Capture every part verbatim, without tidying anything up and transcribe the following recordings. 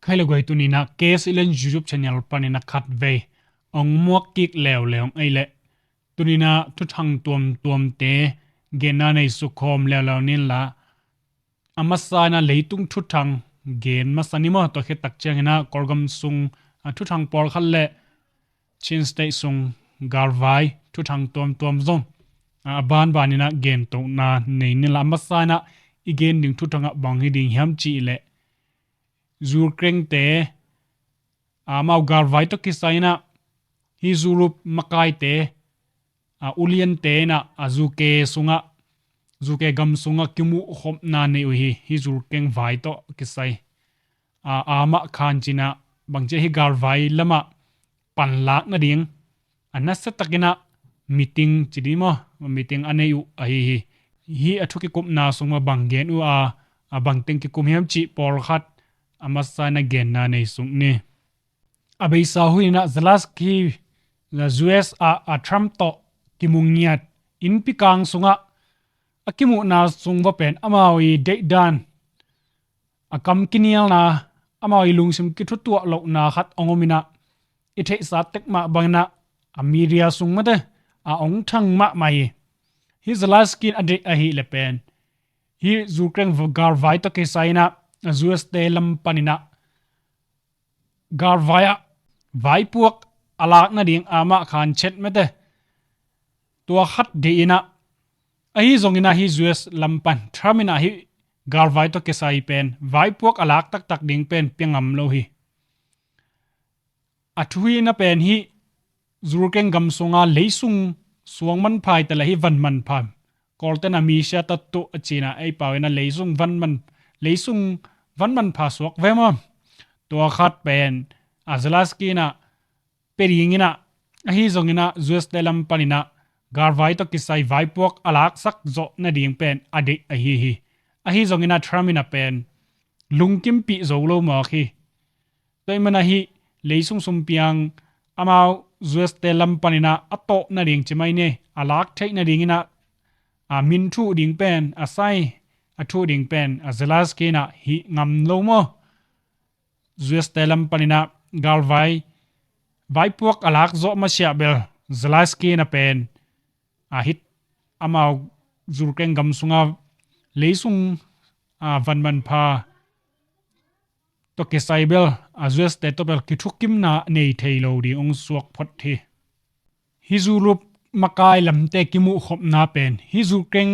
Khai le guai, tuninah K S L N YouTube channel paninah khatvei ong muak kik leuleu ei leh, tuninah thuthang tuamtuamte genna nei sukhawm leuleu ninla, a masa inah leitung thuthang gen masa ni maw. Tua khit tak cianginah Kawlgam sung a thuthang pawlkhat le Chin State sung galvai thuthang tuamtuam zong a banbaninah gentohna nei ninla, a masa inah i gen ding thuthangah bang hi ding hiam cih leh, Zukrengte amau galvai tawh kisai inah hih Zulup makaite, a uliante inah a zuke sungah, zuke gam sungah kimuhkhopna nei uh hi. Hih Zukreng vai tawh kisai a amah khan cinah bangci hih galvai lamah panlak nading a nasiatakinah meeting ci ding maw, meeting a nei uh ahi hi. Hih a thu kikupna sung mah bang gen uh a, a bangteng kikum hiam cih pawlkhat a masa inah genna nei sung ni. A beisa huninah Zelensky U S ah a Trump tawh kimungiat innpi kang sungah a kimuhna sung va pen amau i deihdan, a kam kinialna, amau i lungsim kithutuah lohna khat ong om inah, i theihsa tek mah banginah a media sung mate a ong thang mahmah hi. Hih Zelensky in a deih ahih leh pen hih Zukreng galvai tawh kisai inah a U S te lam paninah galvai ah vaipuak a lak nading amah khan chet mate, tua khat deih inah, ahi zonginah hih U S lam pan Trump inah hih galvai tawh kisai pen vaipuak a lak taktak ding pen pia ngam lo hi. A thu hina pen hih Zukreng gam sunga leisung suang manpha hi ta leh hih van manpha, Kawlten a misia tattuh a cinah ei pau inah leisung van man, leisung van manpha suak ve maw. Tua khat pen a Zelensky inah pia dinginah, ahi zonginah U S te lam paninah galvai tawh kisai vaipuak a laksak zawh nading pen a deih ahi hi. Ahi zonginah Trump inah pen lungkimpih zo lo mawk hi. Tua ih manah hih leisung sumpiang amau U S te lam paninah a tawh nading ci mai ni, a lak theih nadinginah a min thuh ding pen, a sai a thuh ding pen a Zelensky inah hih ngam lo maw. U S te lam paninah galvai vaipuak a lak zawh masiah bel Zelensky inah pen a hih amau Zukreng gam sunga leisung a van manpha tawh kisai bel a U S te tawh bel kithukimna nei thei lo ding ong suak phot hi. Hih Zulup makai lamte kimuhkhopna pen hih Zukreng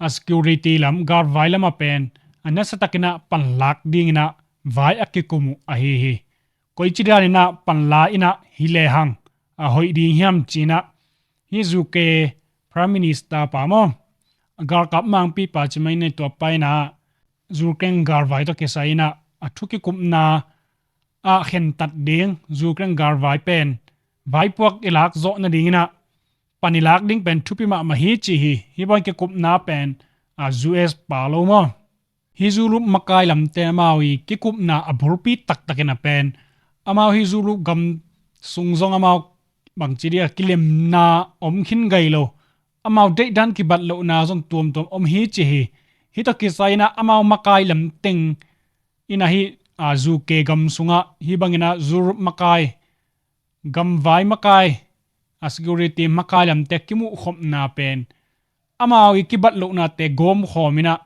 a security lam, galvai lamah pen a nasiatakinah panlak dinginah vai a kikum uh ahi hi. Koici daninah panla inah hi lehang a hoih ding hiam cinah, hih U K Prime Minister pa maw, a galkap mangpi pa ci mai ni, tua pa inah Zukreng galvai tawh kisai inah a thu kikupna ah khentat ding, Zukreng galvai pen vaipuak i lak zawh nadinginah pan i lak ding pen thupi mahmah hi ci hi. Hih bang kikupna pen a U S pa lo maw. Hih Zulup makai lamte amau i kikupna a bulpi taktakinah pen amau hih Zulup gam sung zong amau bangci dia kilemna om khin gai lo, amau deihdan kibat lohna zong tuamtuam om hi ci hi. Hih tawh kisai inah amau makai lamteng inah hih a U K gam sungah hih banginah Zulup makai, gamvai makai, a security makai lamte kimuhkhopna pen amau i kibat lohnate gawmkhawm inah,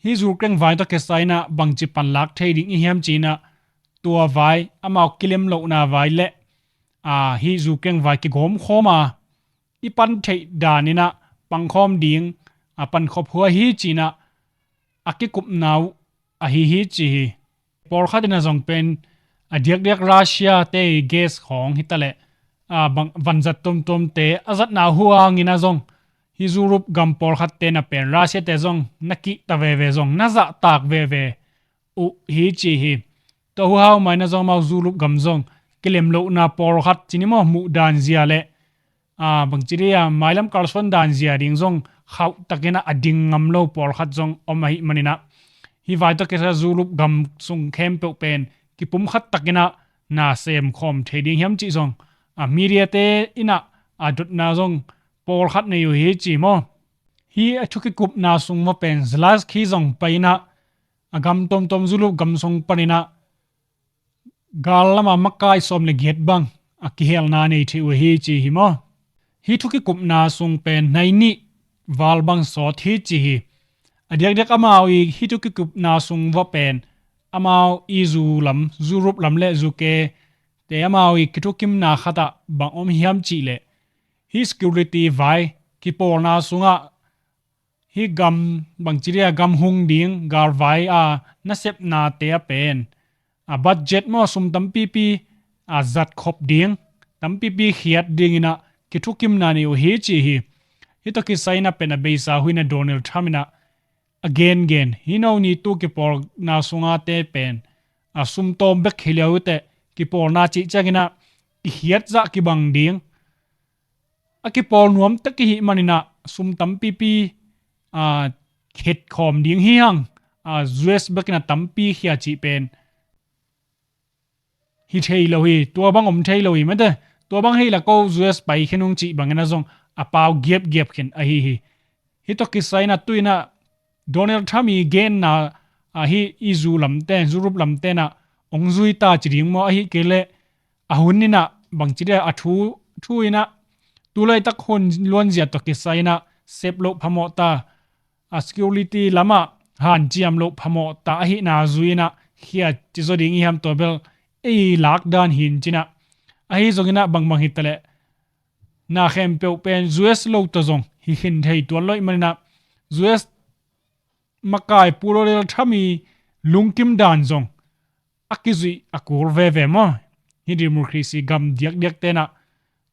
hih Zukreng vai tawh kisai inah bangci panlak thei ding i hiam cinah, tua vai amau kilem lohna vai le a hih Zukreng vai kigawmkhawm a i pan theih daninah pangkhawm ding a pankhop huai hi cinah a kikupna uh ahi hi ci hi. Pawlkhat inah zong pen a diakdiak Russia te i gas khawng hi ta leh, a, bang, vanzat tuamtuamte a zatna huanginah zong hih Zulup gam pawlkhatte na pen Russia te zong na kihta veve, zong na zahtak veve uh hi ci hi. Tua huhau mainah zong amau Zulup gam zong kilem lohna pawlkhat ci ni maw, muh dan zia le a, bangci dia mailam kalsuan dan zia ding zong khauhtakinah a ding ngam lo pawlkhat zong om ahih maninah, hih vai tawh kisai Zulup gam sung khempeuh pen kipumkhat takinah na semkhawm thei ding hiam cih zong a media te inah a dotna zong pawlkhat nei uh hi ci maw. Hih a thu kikupna sung mah pen Zelensky zong pai inah a gam tuamtuam Zulup gam sung paninah gal lama makai sawm le giat bang a kihelna nei thei uh hi ci hi maw. Hih thu kikupna sung pen nai nih val bang sawt hi ci hi. A diakdiak amau i hih thu kikupna sung va pen amau i zu lam, Europe lam le U K te amau i kithukimna khatah bang om hiam cih leh hih security vai kipawlna sungah hih gam bangci dia gam hung ding galvai a nasepnate a pen a budget maw sum tampipi a zat khop ding tampipi khiat dinginah kithukimna nei uh hi ci hi. Hih tawh kisai inah pen a beisa huinah Donald Trump inah a gengen hih no ni tu kipawlna sungate pen a sumtawm bek hi lio uh teh kipawlna cih cianginah i khiatzah kibang ding a kipawl nuam tek i hih maninah sum tampipi a khet khawm ding hi hang. A U S bekinah tampi khia cih pen hi thei lo hi, tua bang om thei lo hi mate. Tua bang hei la ko U S pai khin ung cih bangin a zong a pau giapgiap khin ahi hi. Hih tawh kisai inah tu inah Donald Trump i genna ahi i zu lamte, Europe lamte inah ong zui ta ci ding maw ahi kei leh a hun inah bangci dia a thu thu inah tulaitak hun luanzia tawh kisai inah sep loh phamawh ta a security lamah hanciam loh phamawh ta ahihna zui inah khia ci zaw ding i hiam tua bel ei lakdan hin cinah ahi zonginah bangbang hitaleh na khempeuh pen U S lo tawh zong hi khin thei tuan lo i maninah U S makai pu Donald Trump i lungkim dan zong a kizuih a kul veve maw. Hih democracy gam diakdiak tenah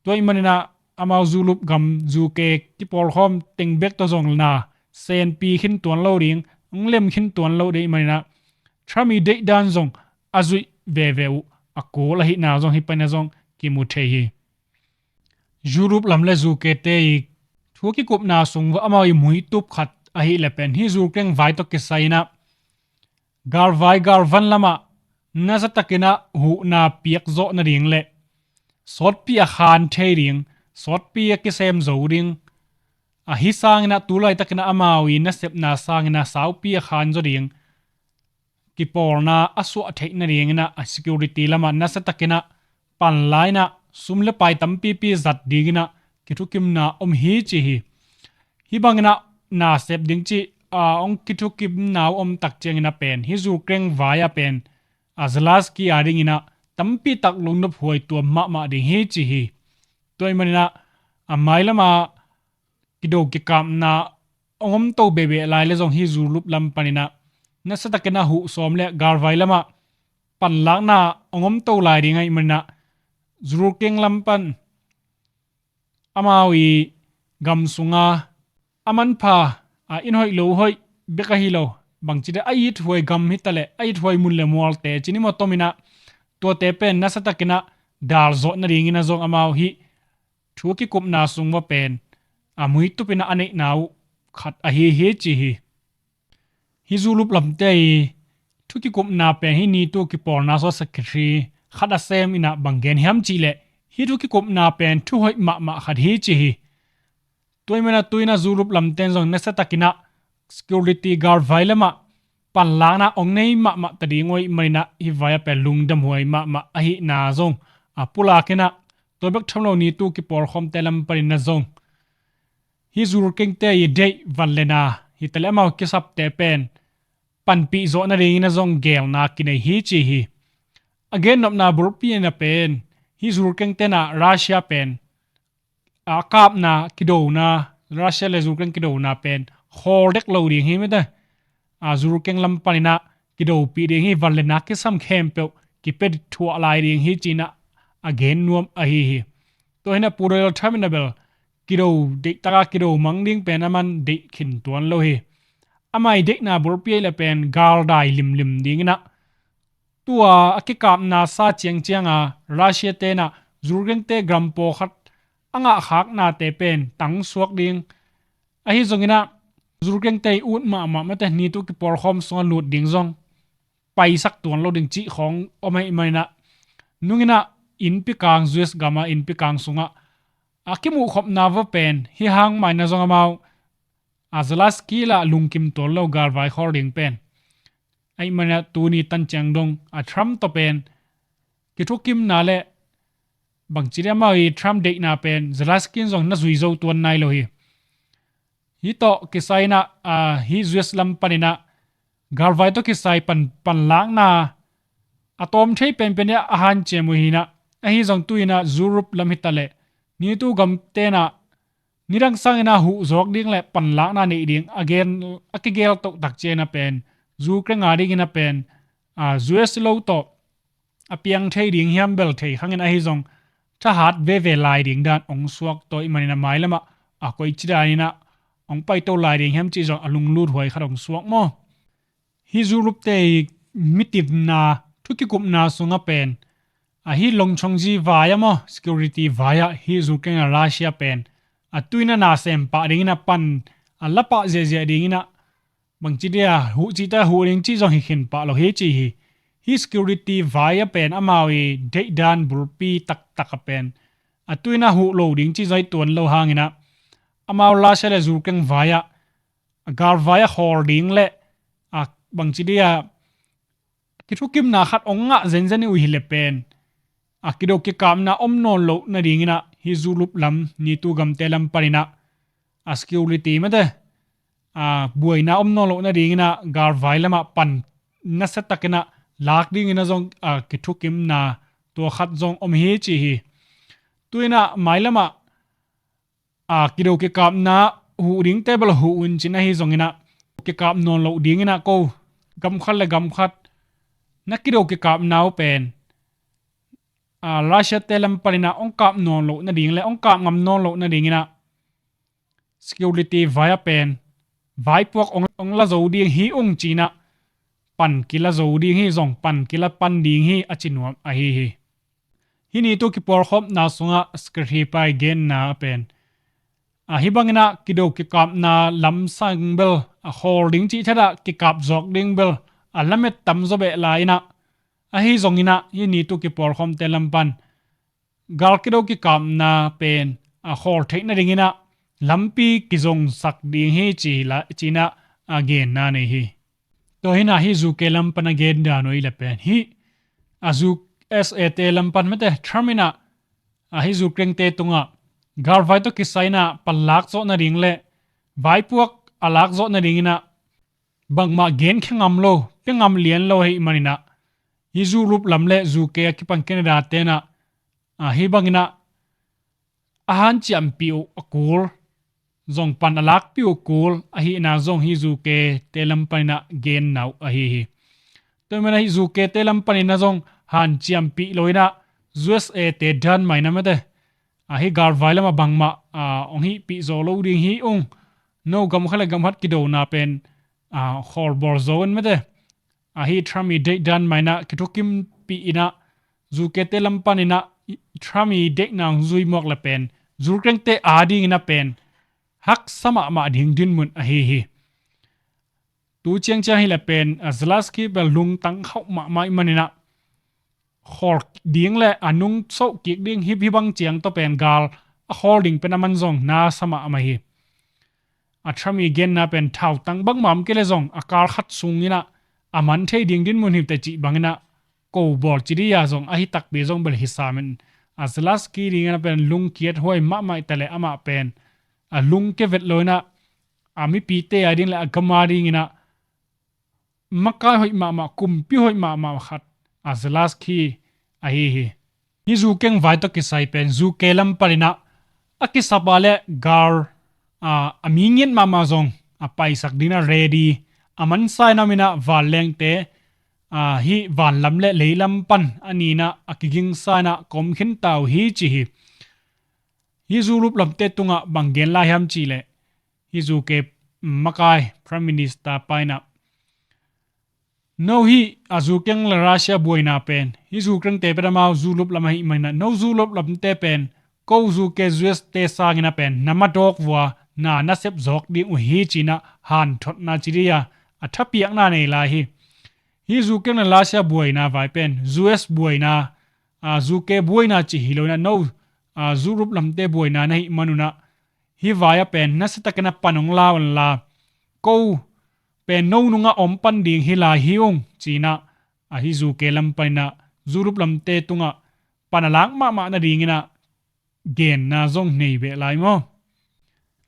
tua i maninah amau Europe gam U K kipawlkhawm teng bek tawh zong na senpi khin tuan lo ding, ong lem khin tuan lo dei i maninah Trump i deihdan zong a zuih veve uh a kul ahihna zong hih paina zong kimu thei hi. Europe lam le U K te i thu kikupna sung va amau i muitup khat ahi le pen hih Ukraine vai tawh kisai inah galvai galvan lamah nasatakinah huhna piak zawh nading le sawtpi a khan thei ding, sawtpi a kisem zo ding, ahi sanginah tulaitakinah amau i nasepna sanginah saupi a khan zaw ding kipawlna a suah theih nadinginah a security lamah nasatakinah panla inah sum le pai tampipi zat dinginah kithukimna om hi ci hi. Hih banginah na sep ding cih a ong kithukimna uh om tak cianginah pen hih Ukraine vai a pen a Zelensky a dinginah tampi tak lungnop huai tuam mahmah ding hi ci hi. Tua i maninah a mailama kido kikapna ong om to behbeh lai le zong hih Europe lam paninah nasatakinah huh sawm le galvai lamah panlakna ong om to lai ding ahi maninah Ukraine lam pan amau i gam sunga a manpha a in hoih lo hoih bek ahi lo bangci dia a ithuai gam hitaleh a ithuai mun le mualte cini mawtaw minah tuate pen nasatakinah dal zawh nadingin a zong amau hih thu kikupna sung va pen a muitupinah a neihna uh khat ahi hi ci hi. Hih Europe lamte i thu kikupna pen hih nitu kipawlna sua secretary khat a sem inah bang gen hiam cihleh hih thu kikupna pen thu hoih mahmah khat hi ci hi. Tua i mana tuina Europe lamten zong nasatakinah security galvai lamah panlakna ong nei mahmah ta ding uh ahi maninah hih vai a pen lungdamhuai mahmah ahihna zong a pulakinah tua bek tham lo nitu kipawlkhawmte lam paninah zong hih Ukraine te i deih vanlena hitaleh amau kisapte pen panpih zawh nadingin a zong gelna kinei hi ci hi. A gennopna bulpi in a pen hih Ukraine tenah Russia pen a kapna kidona, Russia le Ukraine kidona pen khawl dek lo ding hi mite. A Ukraine lam paninah kidopih ding hi, vanlena kisam khempeuh kipia thuah lai ding hi cinah a gen nuam ahi hi. Tua hinah pu Donald Trump inah bel kido deihtaka kido mang ding pen a man deih khin tuan lo hi. Amah i deihna bulpi ahi le pen galdai limlim dinginah tua a kikapna sa ciangcianga Russia tenah Ukraine te gram pawlkhat a ngahkhaknate pen tangsuak ding ahi zonginah Ukraine te i ut mahmah mate nitu kipawlkhawm sungah lut ding zong paisak tuan lo ding cih khawng om ahi maninah nunginah innpi kang U S gama innpi kang sungah a kimuh khopna va pen hih hang maina zong amau a Zelensky lah lungkim tuan lo galvai khawl ding pen ahi maninah tuni tan ciang dong a Trump tawh pen kithukimna le bangci dia amau i Trump deihna pen Zelensky in zong na zui zo tuan nai lo hi. Hih tawh kisai inah, ah, hih U S lam paninah galvai tawh kisai pan, panlakna a tawm thei penpen inah a hanciam uh hinah, ahi zong tu inah Europe lam hitaleh NATO gamte inah nidang sang inah huh zawk ding le panlakna neih ding a gen, a kigel toh tak ciang inah pen Ukraine a ding inah pen, ah, U S lo tawh a piang thei ding hiam bel thei khangin ahi zong thahat veve lai ding dan ong suak tawh ih maninah mailamah a koici dan inah ong paito lai ding hiam cih zong a lunglut huai khat ong suak maw? Hih Europe te i mitinna, thukikupna sungah pen, a hih longchongzi vai-ah maw, security vai-ah hih Ukraine a Russia pen a tu inah na sem pah ding inah pan a la pah ziahziah ding inah bangci dia huh cihte huh ding cih zong hi khin pah lo hi ci hi. Hih security vai-ah pen amau i deihdan bulpi taktak ah pen a tu inah huh lo ding cih zong hi tuan lo hang inah amau Russia le Ukraine vai-ah a galvai a khawl ding le a bangci dia kithukimna khat ong ngah zenzen uh hileh pen a kido kikapna om nawn loh nading inah hih Europe lam NATO gamte lam paninah a security mate, a buaina om nawn loh nading inah galvai lamah pan nasia tak inah lak ding inah zong a kithukimna tua khat zong om hi ci hi. Tu inah mailamah a kido kikapna huh dingte bel huh un cin ahi zong inah kikap nawn loh ding inah ko gam khat le gam khat na kido kikapna uh pen, a, Russia te lam paninah ong kap nawn loh nading le ong kap ngam nawn loh nading inah security vai-ah pen vaipuak ong, ong la zo ding hi ung ci inah pan kila zo ding hi, zong pan kila pan ding hi a ci nuam ahi hi. Hih ni tu kipawlkhopna sungah secretary pa i genna a pen, a, hih bang inah kido kikapna lamsang bel a khawl ding cih thadah kikap zawk ding bel a lamet tam zaw beh lai inah, ahi zong inah hih ni tu kipawlkhopte lam pan gal kido kikapna pen a khawl theih nading inah lampi kizongsak ding hi ci la, ci inah a genna nei hi. Tua hinah hih U K lam pan a gen dan uh i le pen hih a U S A te lam pan mate Trump inah a hih Ukraine te tungah galvai tawh kisai inah panlak zawh nading le vaipuak a lak zawh nading inah bangmah genkhia ngam lo, pia ngam lian lo ahi maninah hih Europe lam le U K a kipan Canada te inah, a, hih bang inah a hanciampih uh a kul, zong pan a lakpih uh kul ahihna zong hih U K te lam paninah genna uh ahi hi. Tua manah hih U K te lam paninah zong hanciampih lo inah U S A te dan mah inah mate, a, hih galvai lamah bangmah, a, ong hihpih zaw lo ding hi ung. No gam khat le gam khat kidona pen, a, khawlbawl zo in mate, a, hih Trump i deih dan mah inah kithukimpih inah U K te lam paninah Trump i deihna ong zui mawk le pen Ukraine te a ding inah pen haksa mahmah ding dinmun ahi hi. Tu ciangciang hi le pen, a, Zelensky bel lungtang khauh mahmah i maninah khawl ding le a nung soh kik ding hih, hih bang ciang tawh pen gal a khawl ding pen a man zong nasa mahmah hi. A Trump i genna pen thautang bangmah om kei le zong a kal khat sung inah a man thei ding dinmun hi teh cih bang inah ko bawl ci dih a zong ahi takpi zong bel hi sam in, a Zelensky ding inah pen lungkiat huai mahmah i ta le amah pen a lungkia vet lo inah a mipite a ding le a gam a ding inah makai hoih mahmah, kumpi hoih mahmah khat a Zelensky ahi hi. Hih Ukraine vai tawh kisai pen U K lam paninah a kisap a le gal, a, a mi ngiat mahmah zong a paisak ding inah ready, a mansa inah om inah vanlengte, a, hih vanlam le leilam pan a ni inah a kigingsa inah ka om khin ta uh hi ci hi. Hih Europe lamte tungah bang gen lai hiam cih leh hih U K makai Prime Minister pa inah no hih a Ukraine le Russia buaina pen, hih Ukraine te pen amau Europe lam ahih maninah no Europe lamte pen ko U K U S te sang inah pen na madawk vua na nasep zawk ding uh hi ci inah hanthotna ci dih a, a thapiakna nei lai hi. Hih Ukraine le Russia buaina vai pen U S buaina, a, U K buaina cih hi lo inah no, a, Europe lamte buaina na hih man unah hih vai-ah pen nasiatakin a pan ong la un la, ko pen no nungah om pan ding hi lai hi ung ci inah, a, hih U K lam paninah zulup lamte tungah pan a lak mahmah nadingin ah genna zong nei beh lai maw?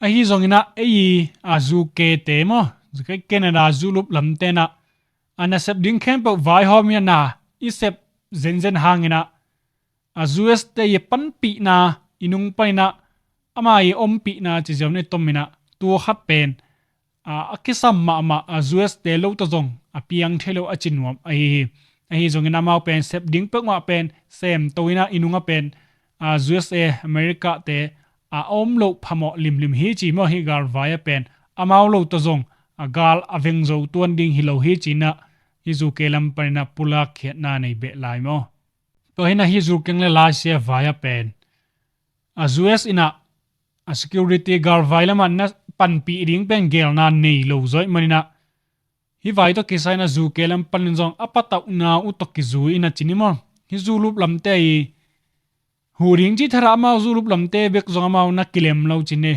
Ahi zongin ah ei a U K te maw, Canada zulup lamte in ah a nasep ding khempeuh vaihawm in ah na i sep zenzen hangin ah a U S te i panpihna i nung panin ah ama i ompihna ci ziau na i tomin ah tua khat pen a, a kisam mahmah a U S te lo tawh zong a piang thei lo a ci nuam ahi hi. Ahi zongin amau pen sep ding peuhmah pen semto in ah i nungah pen a, U S A America te a om loh phamawh limlim hi ci maw, hih galvai ah pen amau lo tawh zong a gal a veng zo tuan ding hi lo hi ci-in ah hih U K lam panin ah pulak khiatna nei beh lai maw? Tua hi-in ah hih U K le Russia vai ah pen a U S in ah a security galvai lamah na panpih ding pen gelna nei lo zaw ahih manin ah hih vai tawh kisai in ah U K lam panin zong a patauhna uh tawh kizui in ah ci ni maw, hih zulup lamte i huh ding cih thadah amau zulup lamte bek zong amau na kilem lo ci ni.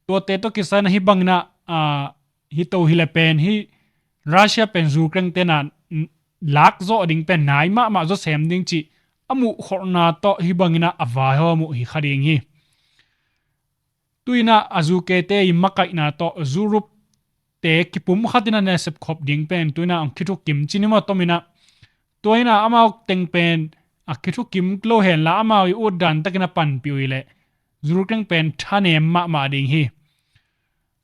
Tuate tawh kisai in ah hih bangin ah, a, hih to hi le pen hih Russia pen Ukraine te in ah lak zawh ding pen nai mahmah zaw sem ding cih a muh kholhna tawh hih bangin ah a vaihawm uh hi kha ding hi. Tu-in ah a U K te i makaihna tawh Europe te kipum khat in ah nasep khop ding pen tu-in ah hong kithukim ci ni maw, tomin ah. Tua hi-in ah amau teng pen a kithukim lo hen la amau i utdan takin a panpih uh hi leh Ukraine pen thanem mahmah ding hi.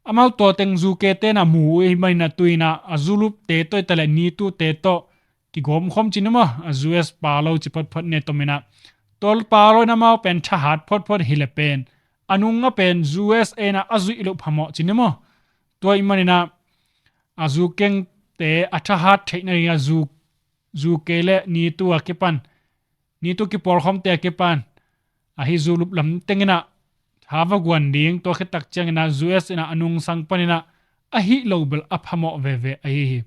Amau tua teng U K te in ah mu uh ahih manin ah tu-in ah a Europe te tawh hi ta leh NATO te tawh kigawm khawm ci ni maw, a U S pa lo ci photphot ni, tomin ah tua pa lo in amau pen thahat photphot hi le pen a nungah pen U S A in ah a zuih loh phamawh ci ni maw? Tua ahih manin ah a U K te a thahat theih nadingin ah U, U K le NATO a kipan, NATO kipawlkhawmte a kipan ahi zulup lam tengin ah tha va guan ding, tua khit tak ciangin ah U S in ah a nungsang panin ah a hih lo bel a phamawh veve ahi hi.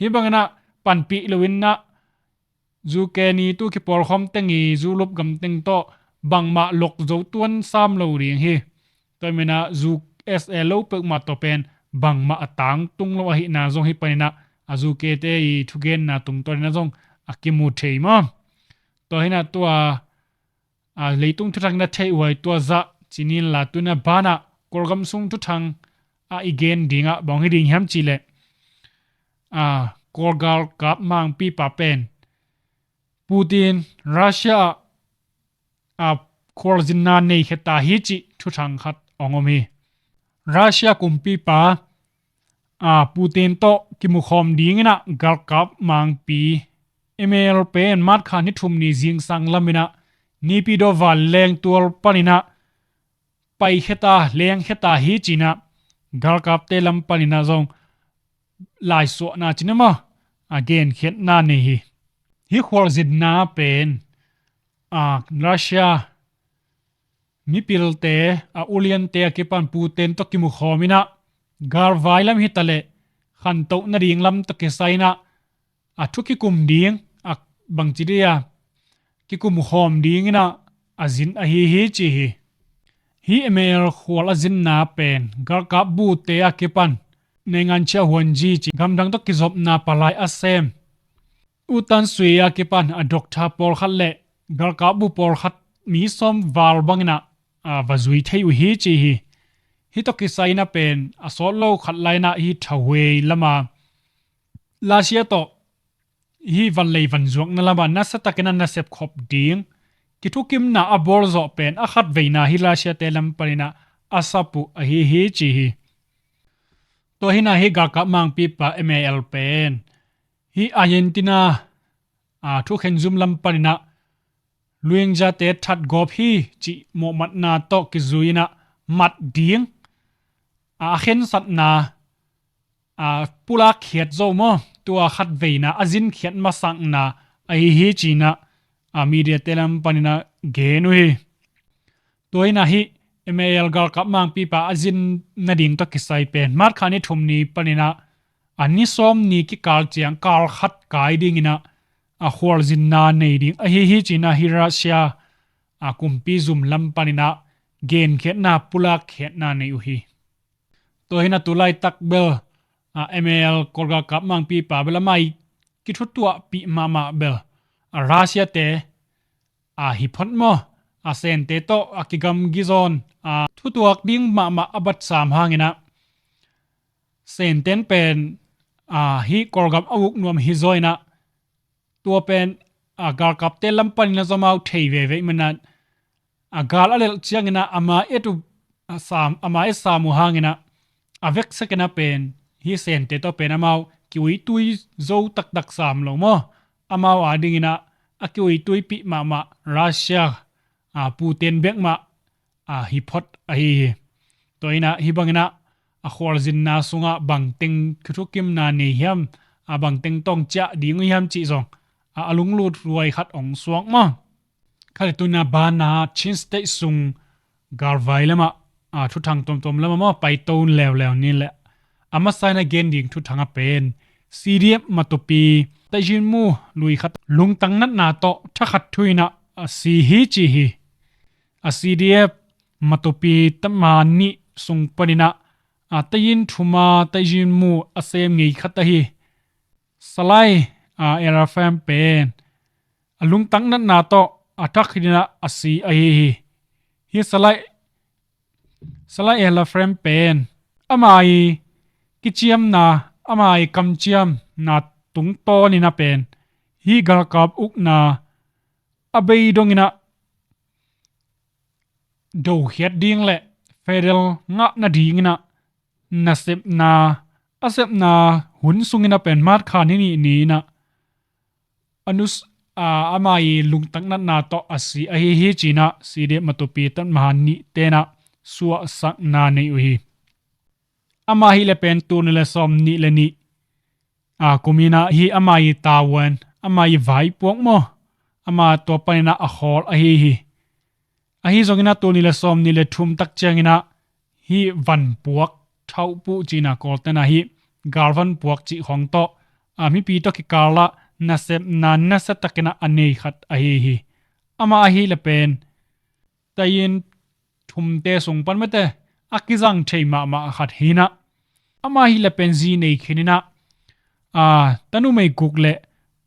Hih bangin ah panpih loin ah U K NATO kipawlkhawm teng i Europe gam teng tawh bangmah lok zo tuan sam lo ding hi. Tua ahih manin ah U S A lo peuhmah tawh pen bangmah a tangtung lo ahihna zong hih panin ah a U K te i thugenna tungtawnin ah zong a kimu thei maw? Tua hi-in ah tua a, leitung thuthang na theih uh hi tua zah ci ni in la, tu-in ah banah Kawlgam sung thuthang ah i gen dingah bang hi ding hiam cih leh, a, Kawl galkap mangpipa pen Putin Russia ah, a, khualzinna nei khia ta hi cih thuthang khat hong om hi. Russia kumpipa, a, Putin tawh kimukhawm dingin ah galkap mangpi M A L pen March kha ni thum ni zingsang lamin ah Naypyidaw vanleng tual panin ah paikhia ta, lengkhia ta hi ci-in ah galkapte lam panin ah zong laisuahna ci ni maw, a, genkhiatna nei hi. Hih khualzinna pen, a, Russia mipilte, a, uliante a kipan Putin tawh kimukhawm in ah galvai lam hi ta leh khantoh nading lam tawh kisai in ah a thu kikum ding, a, bangci dih a kikum khawm dingin ah a zin ahi hi ci hi. Hih M A L khual a zinna pen galkap bute a kipan Naingan Chia Huanji ci gamdang tawh kizopna palai a sem U Tan Swe a kipan a doctor pawlkhat le galkap bu pawlkhat mi sawm val bangin ah, a, va zui thei uh hi ci hi. Hih tawh kisai in ah pen a sawt lo khat lai-in ah hih Thahuei lam a Russia tawh hih vanlei vanzuakna lamah nasa takin a nasep khop ding kithukimna a bawl zawh pen a khatveina hih Russia te lam panin ah a sap uh ahi hi ci hi. Tua hi-in ah hih galkap mangpipa M A L pen hih Argentina, a, thukhen zum lam panin ah Rohingya-te thatgawp hi cih mawhmatna tawh kizui-in ah mat ding, a, a khensatna, a, pulak khiat zo maw, tua khatveina a zinkhiat masakna ahi hi ci-in ah, a, media-te lam panin ah gen uh hi. Tua hi-in ah hih M A L galkap mangpipa a zin nading tawh kisai pen March kha ni thum ni panin ah a ni sawm ni kikal ciang kal khat kai dingin ah a khualzinna nei ding ahi hi ci-in ah hih Russia, a, kumpi zum lam panin ah genkhiatna, pulakkhiatna nei uh hi. Tua hi-in ah tu laitak bel, a, M A L Kawl galkap mangpipa bel amah i kithutuahpih mahmah bel a Russia te a hi phot maw, a Sente tawh a kigamgi zawn a thutuak ding mahmah a bat sam hangin ah Senten pen a hih Kawlgam a uk nuam hi zaw in ah tua pen a galkapte lam panin a zomau thei veve i manat a gal a lelh ciangin ah ama et uh a sam, ama et sam uh hangin ah a veksak in ah pen hih Sente tawh pen amau kiuitui zo taktak sam lo maw? Amau a dingin ah a kiuituipih mahmah Russia a Putin bek mah a hi phot ahi hi. Tua in ah hih bangin ah a khualzinna sungah bangteng kithukimna nei hiam, a bangteng tawng ciah ding uh hiam cih zong a, a lunglut ruai khat ong suak maw? Kha le tuna bana Chin State sung galvai lamah a thuthang tuamtuam lamah maw paito leuleu ni le a masa in a gen ding thuthang a pen C D F Matupi Tayinmu lui khat lungtang natna tawh thakhat thu in ah a si hi ci hi. A C D F Matupi tatma nih sung panin ah a Tayin thuma Tayinmu a sem ngei khat ahi Salai a Elafem pen a lungtang natna tawh a thak hi in ah a si ahi hi. Hi Salai Salai Elafem pen ama i kiciamna, ama i kamciamna tungtawn in ah pen hih galkap ukna a bei dongin ah dokhiat ding le federal ngah nadingin ah nasepna, a sepna hun sungin ah pen March kha ni nih ni in ah a nus a ama i lungtang natna tawh a si ahi hi ci in ah C D F Matupi tatma nihte in ah suahsakna nei uh hi. Ama hi le pen tul nih le sawm nih le nih a kum in ah hih ama i tavuan, ama i vaipuak maw, ama tua panin ah a khawl ahi hi. Ahi zongin ah tul nih le sawm nih le thum tak ciangin ah hih vanpuak thauhpuh ci in ah Kawlte in ah hih galvanpuak cih khawng tawh a mipi tawh kikal ah nasepna nasa takin ah a nei khat ahi hi. Ama ahi le pen Tayin thumte sung pan mete a kizang thei mahmah khat hi in ah ama hi le pen zi nei khin in ah a tanumei guk le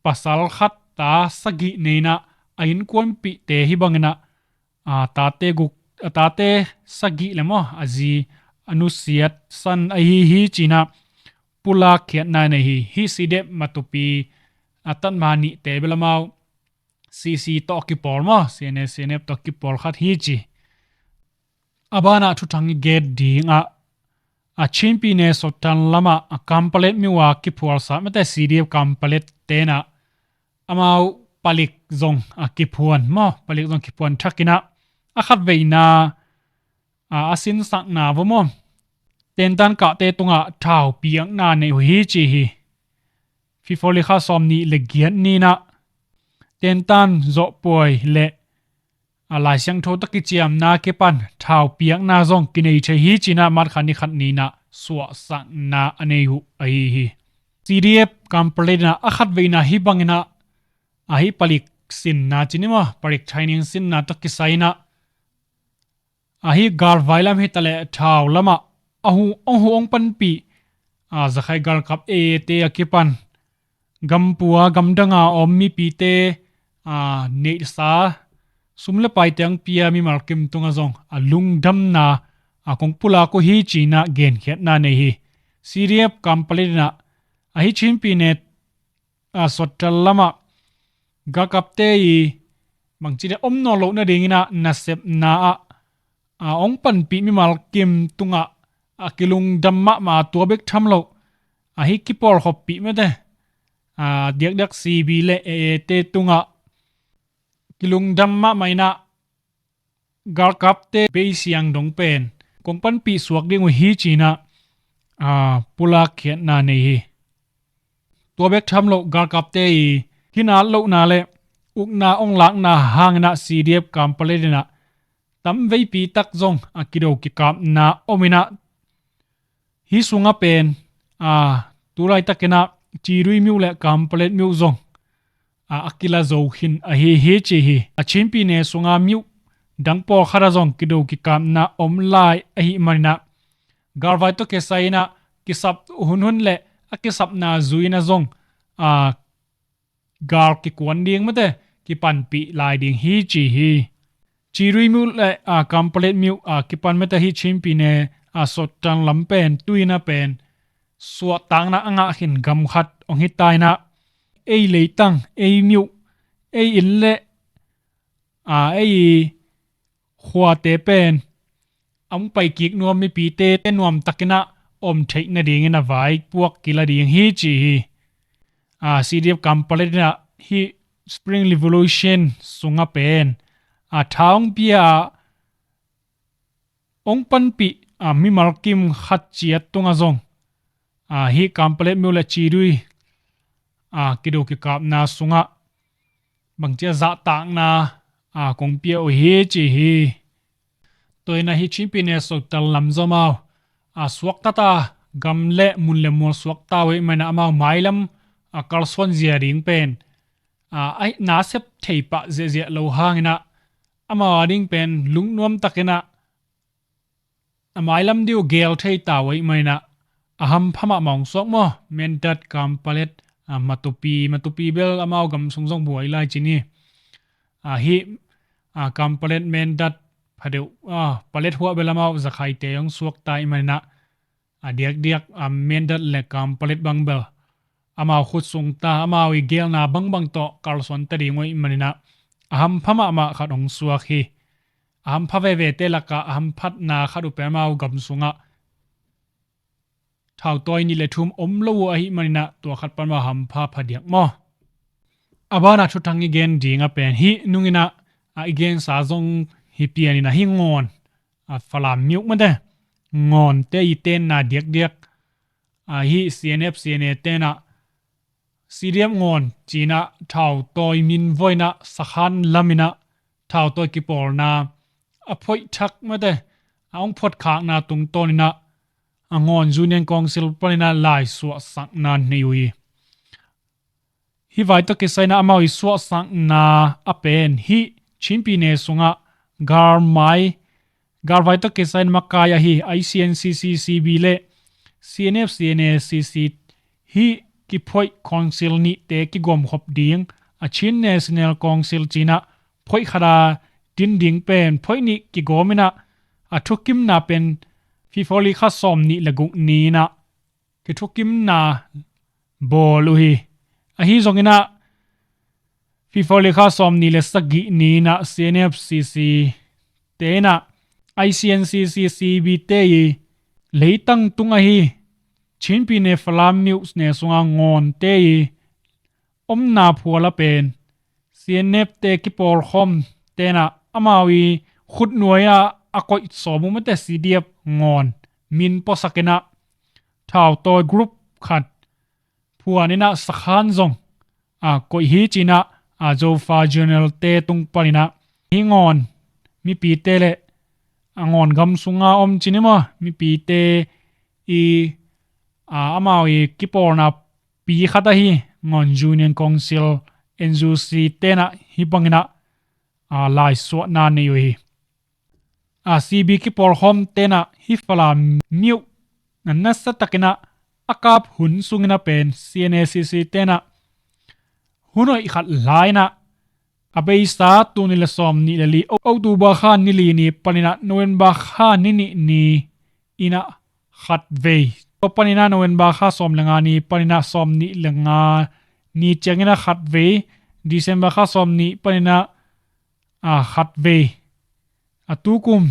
pasal khat ta sagih nei in ah a innkuanpihte hih bangin ah a tate guk, a tate sagih le maw a zi a nusiat san ahi hi ci in ah pulak khiatna nei hi. Hih C D F Matupi a tatma nihte bel amau C C tawh kipawl maw, C N A, C N F tawh kipawl khat hi ci. A banah thuthang i gen ding ah a Chin pyine Sothar lamah a Kanpetlet myo a kiphualsa mete C D F Kanpetlet te in ah amau palik zong a kiphuan maw, palik zong kiphuan thak in ah a khatveina a, a sinsakna va maw, tentan kahte tungah thau piakna nei uh hi ci hi. February kha sawm nih le giat ni in ah tentan zawhpuai le a Lai Siangtho tawh kiciamna kipan thau piakna zong kinei thei hi ci in ah March kha ni khat ni in ah suahsakna a nei uh ahi hi. C D F Kanpetlet in ah a khatveina hih bangin ah a hih palik sinna ci ni maw, palik training sinna tawh kisai in ah a hih galvai lam hi ta leh thau lamah a hu, ong hu ong panpih a Rakhine galkap A A te a kipan gampua gamdanga a om mipite a neihsa sum le paite ang pia mimal kim tungah zong a lungdamna a kong pulak uh hi ci in ah genkhiatna nei hi. C D F Kanpetlet in ah a hih Chin pyine a Sothar lamah galkapte i bangci le om nawn loh nadingin ah nasepna ah a ong panpih mimal kim tungah a kilungdam mahmah tua bek tham loh a hih kipawlkhoppih mete a diakdiak C B le A A te tungah kilungdam mahmah in ah galkapte beisiang dong pen kong panpih suak ding uh hi ci in ah a pulak khiatna nei hi. Tua bek tham loh galkapte i kinat lohna le ukna ong lakna hangin ah C D F Kanpetlet in ah tamveipi tak zong a kido kikapna om in ah hih sungah pen a tulaitakin ah Chidui myo le Kanpetlet myo zong a, a kila zo khin ahi hi ci hi. A Chin pyine sunga myo dang pawlkhat ah zong kido kikapna om lai ahih manin ah galvai tawh kisai in ah kisap hunhun le a kisapna zui in ah zong a gal kikuan ding mate, kipanpih lai ding hi ci hi. Chirui myo le a Kanpetlet myo a kipan mate hi Chin pyine a Southern lam pen tuina pen suahtakna a ngah khin gam khat hong hi ta inah, ei leitang, ei myo, ei inn le a ei khuate pen a hong paikik nuam mipite te nuamtakinah om theih nadingin a vaipuak kila ding hi ci hi. A, C D F Kanpetlet inah hih Spring Revolution sungah pen a tha hong pia a hong panpih a mimal kim khat ciat tungah zong a, hih Kanpetlet myo le Chirui a kido kikapna sungah bangci a zahtakna a kong pia uh hi ci hi. Tua inah hih Chin pyine Southern lam zong amau a suakta ta, gam le mun le mual suakta uh ahih maninah amau mailam a kalsuan zia ding pen a, a nasep thei pah ziahziah lo hanginah amau a ding pen lungnuamtakinah a mailam ding uh gel thei ta uh ahih maninah a hampha mahmah hong suak maw. Mindat, Kanpetlet, a, Matupi, Matupi bel amau gam sung zong buai lai ci ni. A, hih a, Kanpetlet, Mindat, Phadeuh, a, Paletwa bel amau zakhaite hong suak ta ahih maninah a diakdiak a Mindat le Kanpetlet bang bel amau khut sung ta, amau i gelna bangbang tawh kalsuan ta ding uh ahih maninah a hampha mahmah khat hong suak hi. A hampha vevete lakah a hamphatna khat uh pen amau gam sungah thautawi nih le thum om lo uh ahih maninah tua khat pan amau hampha phadiak maw. A banah thuthang i gen dingah pen hih nunginah a i gensa zong hi pianinah hih Ngawn, a, Falam myo mate, Ngawnte i tenna diakdiak a, hih C N F, C N A tenah C D F Ngawn cinah thautawi min vaw inah sakhan laminah thautawi kipawlna a phoih thak mate, a hong phuatkhakna tungtawninah a Ngawn Union Council paninah laisuahsakna nei uh hi. Hih vai tawh kisai inah amau i suahsakna a pen hih Chin pyine sungah galmai, galvai tawh kisai in makai ahi I C N C C C B le C N F C N A C C hih kiphoih council nihte kigawmkhop ding a Chin National Council cinah phoih khat a din ding pen phoih nih kigawm inah a thukimna pen February kha sawm nih le guk ni inah kithukimna bawl uh hi. Ahi zonginah February kha sawm nih le sagih ni inah C N F C C te inah I C N C C C B te i leitang tung ahi Chin pyine Falam myo ne sunga Ngawnte i omna phual a pen C N F te kipawlkhawm tenah amau i khutnuai ah a koih sawm uh mate C D F Ngawn min puasakinah thautawi group khat phuaninah sakhan zong a koih hi cinah a Zofa General te tung paninah hih Ngawn mipite le a Ngawn gam sunga om cin i maw mipite i a amau i kipawlna pi khat ahi Ngawn Union Council N U C tenah hih banginah a laisuahna nei uh hi. A C B kipawlkhawm tenah hih Falam myo na nasatakinah a kap hun sunginah pen C N A C C tenah hun hoih khat la inah a beisa tul nih le sawm nih le li October kha ni li ni paninah November kha ni nih ni inah khatvei, tua paninah November kha sawm le nga ni paninah sawm nih le nga ni cianginah khatvei, December kha sawm nih paninah a khatvei, a tukum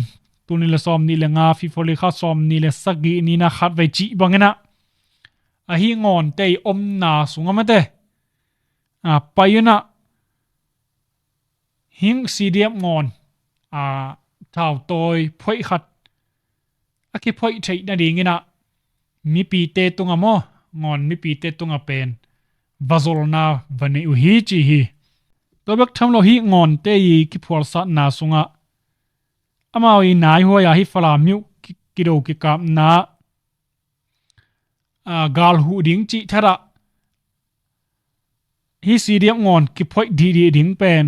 tul nih le sawm nih le nga February kha sawm nih le sagih ni inah khatvei cih banginah ahi Ngawnte i omna sungah mate a pai unah hih C D F Ngawn a thautawi phoih khat a kiphoih theih nadinginah mipite tungah maw Ngawn mipite tungah pen vazolna va nei uh hi ci hi. Tua bek tham lo hih Ngawnte i kiphualsatna sungah amau i naihuai a hih Falam myo ki- kido kikapna a, gal huh ding cih thatah hih C D F Ngawn kiphoih dihdih ding pen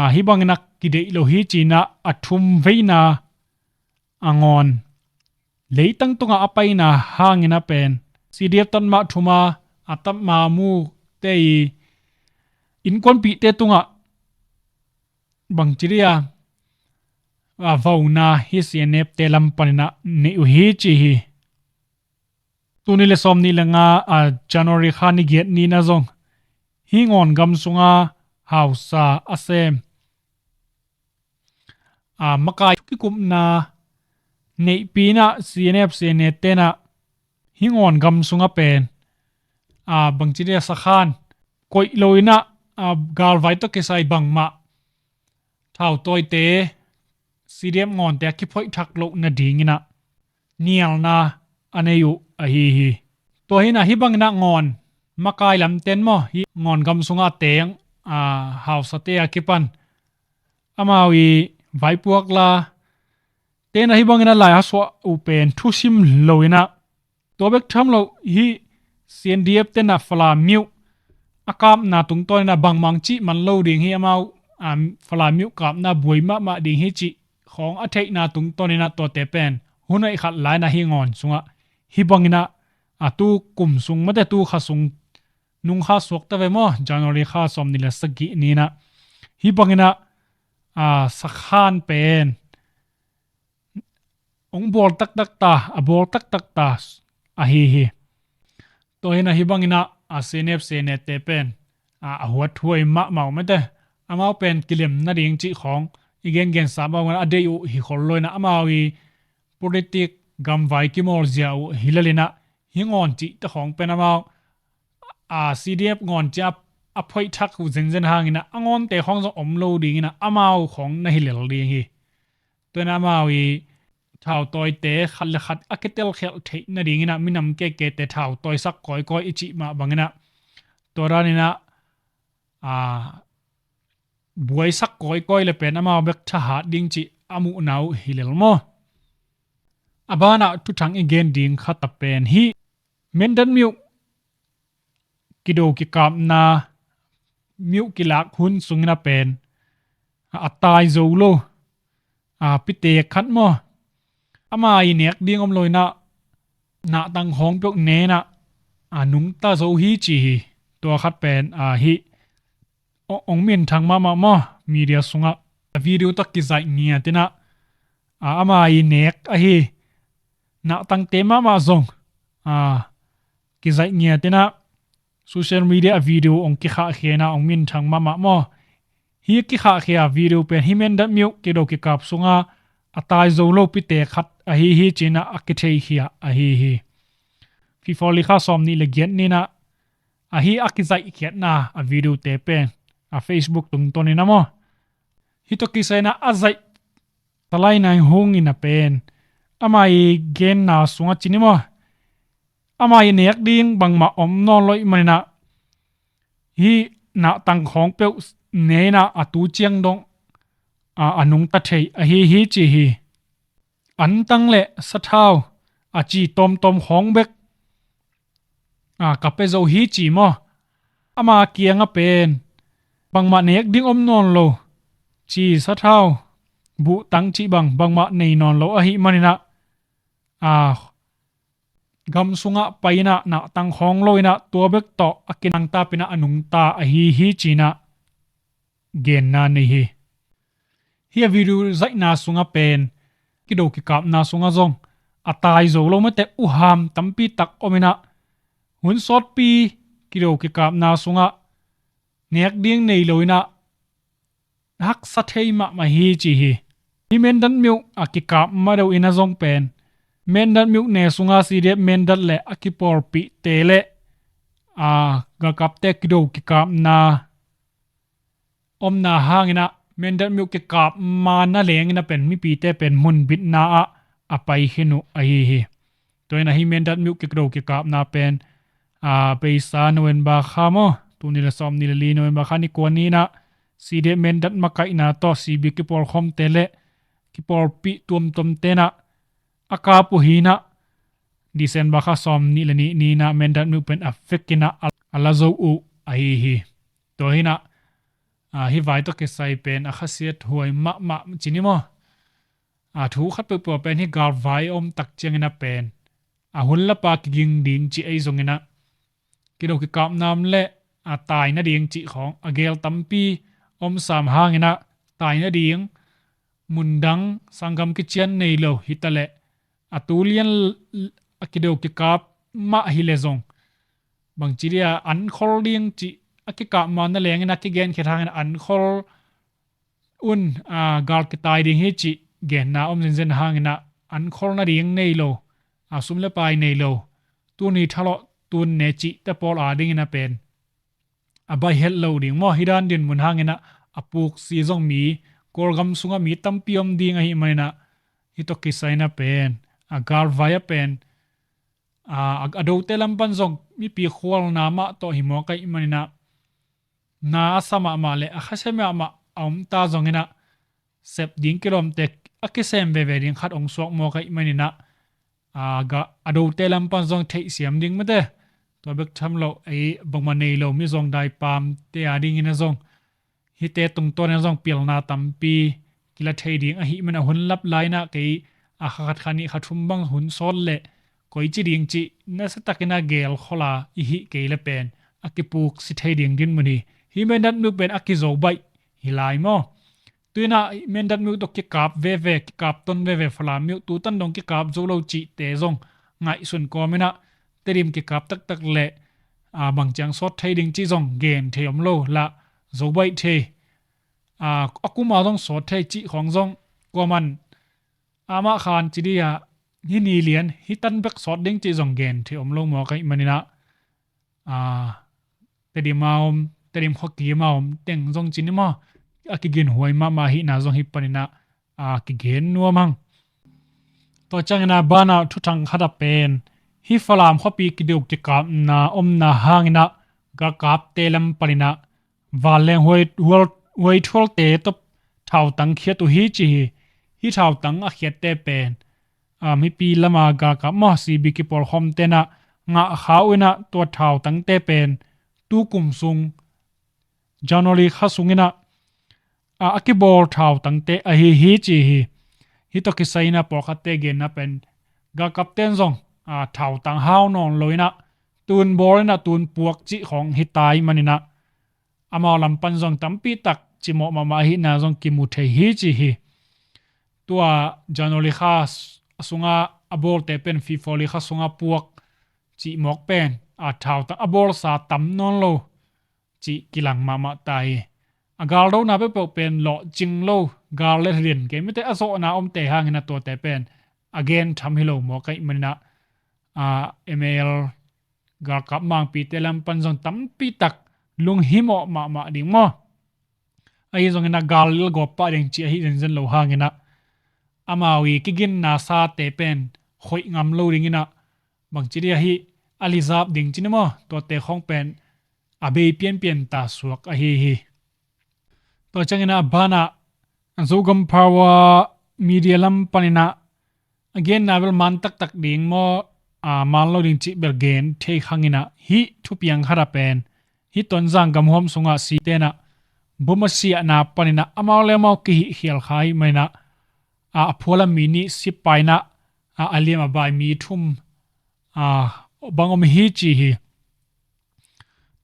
a, hih banginah kideih lo hi cinah a thum veina a Ngawn leitang tungah a paina hanginah pen C D F tatmah thuma a tatmah mute i innkuanpihte tungah bangci dia a vauna hi C N F te lam paninah neih uh hi ci hi. Tuni le sawm nih le nga a January kha ni giat ni-in ah zong hi Ngawn gam sunga hausa a sem a makai kikupna neihpi inah C N F C N A tenah hi Ngawn gam sungah pen a bangci dia sakhan koih lo inah a galvai tawh kisai bangmah thautawite C D F Ngawnte a kiphoih thak loh nadinginah nialna a nei uh ahi hi. Tua hinah hi banginah Ngawn makai lamten maw, hi Ngawn gam sungah a teng a hausate a kipan amau i vaipuak la tenah hi banginah lai a suah uh pen thusim lo inah tua bek tham lo hi C N D F tenah Falam myo a kapna tungtawninah bangmang cih man lo ding hi amau, um, Falam myo kapna buai mahmah ding hi cih khawng a theihna tungtawninah tuate pen hun hoih khat lainah hi Ngawn sungah hi banginah a tu kum sung mate tu kha sung nung kha suakta ve maw, January kha sawm nih le sagih ninah hi banginah a sakhan pen hong bawl taktak ta, a bawl taktak ta ahi hi. Tua hinah hi banginah a C N F C N A te pen a, a huat huai mahmah uh mate amau pen kilem nading cih khawng i gengensa banginah a deih uh hi khol lo inah amau i politik gamvai kimawl zia uh hi lelinah hi Ngawn cihte khawng pen amau a C D F Ngawn cih a, a phoih thak uh zenzen hanginah a Ngawnte khawng zong om lo dinginah amau khawng na hi lel ding hi. Tua inah amau i thautawite khat le khat a kitelkhialh theih nadinginah minam kekete thautoisak kawikawi i cih mah banginah tua daninah a buaisak kawikawi le pen amau bek thahat ding cih a muhna uh hi lel maw? A banah thuthang i gen ding khat a pen hi Mindat myo kido kikapna myo kilak hun sungin a pen a tai zo lo a pite khat maw, ama i nek ding om lo inah nahtang khawng peuh ne inah a nungta zo hi ci hi. Tua khat pen a hi ong minthang mahmah maw, media sungah a video tawh kizaih ngiat inah a ama i nek ahi nahtangte mahmah zong a kizaih ngiat inah social media a video ong kikhahkhia inah ong minthang mahmah maw. Hi kikhahkhia video pen hi Mindat myo kido kikap sunga a tai zo lo pite khat ahi hi ci inah a kitheihkhia ahi hi. Fifali kha sawm nih le giat ninah a hi a kizaihkhiatna a video te pen a Facebook tungtawn inah maw, hi tawh kisai inah a zaih Salai Nai Hung in a pen ama i genna sungah ci ni maw, ama i nek ding bangmah om nawn lo ih man inah hi nahtang khawng peuh ne inah a tu ciang dong a, a nungta thei ahi hi ci hi. Antang le sathau a ci tawmtawm khawng bek a ka pe zo hi ci maw. Ama kiang a pen bangmah nek ding om nawn lo, ci sathau buhtang cih bang bangmah nei nawn lo ahih man inah a gam sungah pai inah nahtang khawng lo inah tua bek tawh a kinangtap inah a nungta ahi hi ci inah genna nei hi. Hi a video zaihna sungah pen kido kikapna sungah zong a tai zo lo mate uham tampi tak om inah hun sawtpi kido kikapna sungah nek ding nei lo inah haksa thei mahmah hi ci hi. Hi Mindat myo a kikap ma deuh inah zong pen Mindat myo ne sunga C D F Mindat le a kipawlpihte le a galkapte kido kikapna omna hang inah Mindat myo kikap ma na leng inah pen mipite pen munbitna ah a pai khin uh ahi hi. Tua inah hi Mindat myo kido kikapna pen a beisa November kha maw, tuni le sawm nih le li November kha ni kua ni inah C D F Mindat makaihna tawh C B kipawlkhawmte le kipawlpih tuamtuamte inah a kap uh hi inah December kha sawm nih le nih ni inah Mindat myo pen a vek inah a, a la zo uh ahi hi. Tua hi inah a, hi vai tawh kisai pen a khasiat huai mahmah ci ni maw. A, thu khat peuhpeuh pen hi galvai a om tak ciangin a pen a hun lapa kiging ding ci ei zong inah kido kikapna om le a tai nading cih khawng a gel tampi om sam hangin ah tai nading mundang sanggam kician nei lo hi taleh a tu lian a kideu kikap mah hi leh zong bangci dia an khol ding cih a kikap ma na lengin a kigen khit hangin an khol un a gal kitai ding hi cih genna om zenzen hangin ah an khol nading nei lo a sum le pai nei lo tuni thalawh tun ne cihte pawl a dingin a pen a baih het lo ding maw? Hi dan din mun hangin ah a puksi zong mi Kawlgam sungah mi tampi om ding ahih manin ah hi tawh kisai in a pen a galvai a pen a, a dote lam pan zong mipi khualna mah tawh hi mawk ahih manin ah na a sa mahmah le a khasia mahmah a om ta zongin ah sep ding kilawmte a kisem veve ding khat ong suak mawk ahih manin ah a, ga, a dote lam pan zong theihsiam ding mate. Tua bek tham lo ei bangmah nei lo mi zong dai pamte a dingin a zong hite tungtawn in a zong pilna tampi kila thei ding ahih man a hun lap lai-in ah kei a kha khat kha nih kha thum bang hun sawt leh koici ding cih nasa takin a gel khol a i hih kei le pen a kipuksi thei ding din mun hi. Hi mendat muk pen a kizo baih hi lai maw? Tuinah mendat muk tawh kikap veve kikap ton veve Falam muk tutan dong kikap zo lo cihte zong ngaihsun kawmin ah Tedim kikap taktak le a, bang ciang sawt thei ding cih zong gen thei om lo lah zo baih thei a, a kuma zong sawt thei cih khawng zong kuaman amah khan ci dih ah hi ni lian hi tan bek sawt ding cih zong gen thei om lo mawk ahih manin ah a, Tedim a om Tedim khuakim a om teng zong ci ni maw a kiginhuai mahmah ahihna zong hi panin ah a kigen nuam hang. Tua ciangin a banah thuthang khat a pen hi Falam khuapi kideu kikapna omna hangin ah galkapte lam panin ah vanleng huai, hual, huai thualte tawh thautang khiat uh hi ci hi. Hi thautang a khiatte pen a, mipi lama galkap maw C B kipawlkhawmte in ah ngah kha uh in ah tua thautangte pen tukum sung January kha sungin ah a, a kibawl thautangte ahi hi ci hi. Hi tawh kisai in ah pawlkhatte genna pen galkapten zong a, thautang hau nawn lo in ah tun bawl in ah tun puak cih khawng hi tai manin ah amau lam pan zong tampi tak cimawh mahmah ahihna zong kimu thei hi ci hi. Tua January kha a sunga a bawlte pen February kha sunga puak cih mawk pen a, thautang a bawlsa tam nawn lo cih kilang mahmah ta hi. A galdona peuhpeuh pen lawhcing lo gal le hlian kei mite a zawhna omte hangin a tuate pen a gen tham hi lo mawk ahih manin ah a, M L galkap mangpite lam pan zong tampi tak lunghimawh mahmah ding maw? Ahi zongin a gal lel gawp pah ding cih ahi zenzen lo hangin ah amau i kiginna sate pen khoih ngam lo dingin ah bangci dih ahi a lizap ding ci ni maw? Tuate khawng pen a bei pianpian ta suak ahi hi. Tua ciangin a banah Zogam Power media lam panin ah a genna bel man taktak ding maw a man lo ding cih bel gen thei khangin ah hih thupiang khat a pen hih Tonzang gamhuam sungah site in ah bom a siahna panin ah amau le amau kihih khial kha ahih manin ah a, a phualam mi nih sipai in ah a, a liam a bai mi thum a, bang om hi ci hi.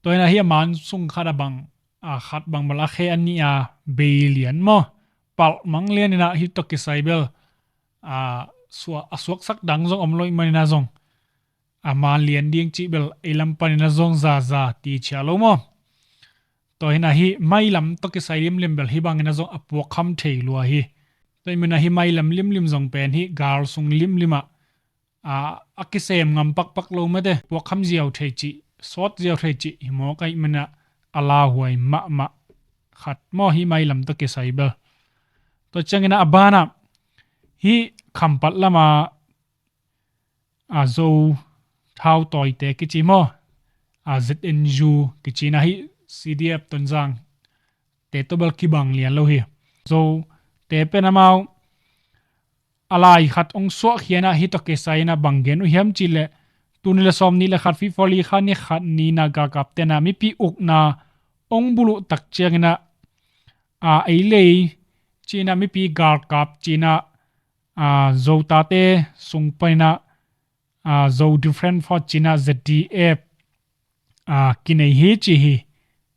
Tua in ah hih a man sung khat a bang a, khat bang bel a khe a nih a bei lian maw palh mang lian in ah hih tawh kisai bel a, sua, a suaksak dang zong om lo ahih manin ah zong a man lian ding cih bel ei lam panin ah zong zaza ti cia lo maw? Tua hi in ah hih mailam tawh kisai limlim bel hih bangin ah zong a puakkham thei lua hi. Tua ahih manin ah hih mailam limlim zong pen hih gal sung limlim ah a, a kisem ngam pakpak lo mate puakkham ziau thei cih sawt ziau thei cih hi mawk ahih manin ah a lauhuai mahmah khat maw hih mailam tawh kisai bel. Tua ciangin ah a banah hih Khampat lama a, Zo thautawite kici maw a, Z N U kici in ah hih C D F Tonzang te tawh bel kibang lian lo hi. Zote pen amau a lai khat ong suahkhia in ah hih tawh kisai in ah bang gen uh hiam cih leh tuni le sawm nih le khat February kha ni khat ni in ah galkapte in ah mipi ukna ong buluh tak ciangin ah a, ei lei ci in ah mipi galkap ci in ah a, Zo tate sung panin ah a, Zo Defense Force ci in ah Z D F a, kinei hi ci hi.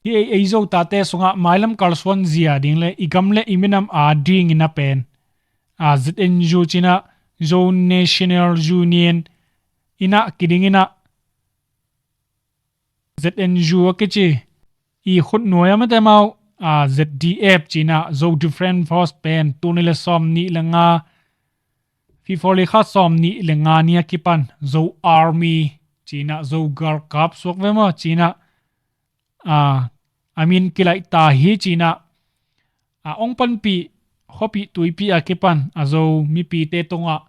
Hih ei, ei Zo tate sungah mailam kalsuan zia ding le i gam le i minam a dingin a pen, a, Z N U cinah, Zo National Union inah kiding inah, Z N U a kici i khutnuai a mate mau, a, Z D F cinah, Zo Defense Force pen tuni le sawm nih le nga, February kha sawm nih le nga ni a kipan Zo Army cinah, Zo galkap suak ve maw cinah, a, a min kilaih ta hi cinah, a, ong panpih khuapih tuipih a kipan a Zo mipite tungah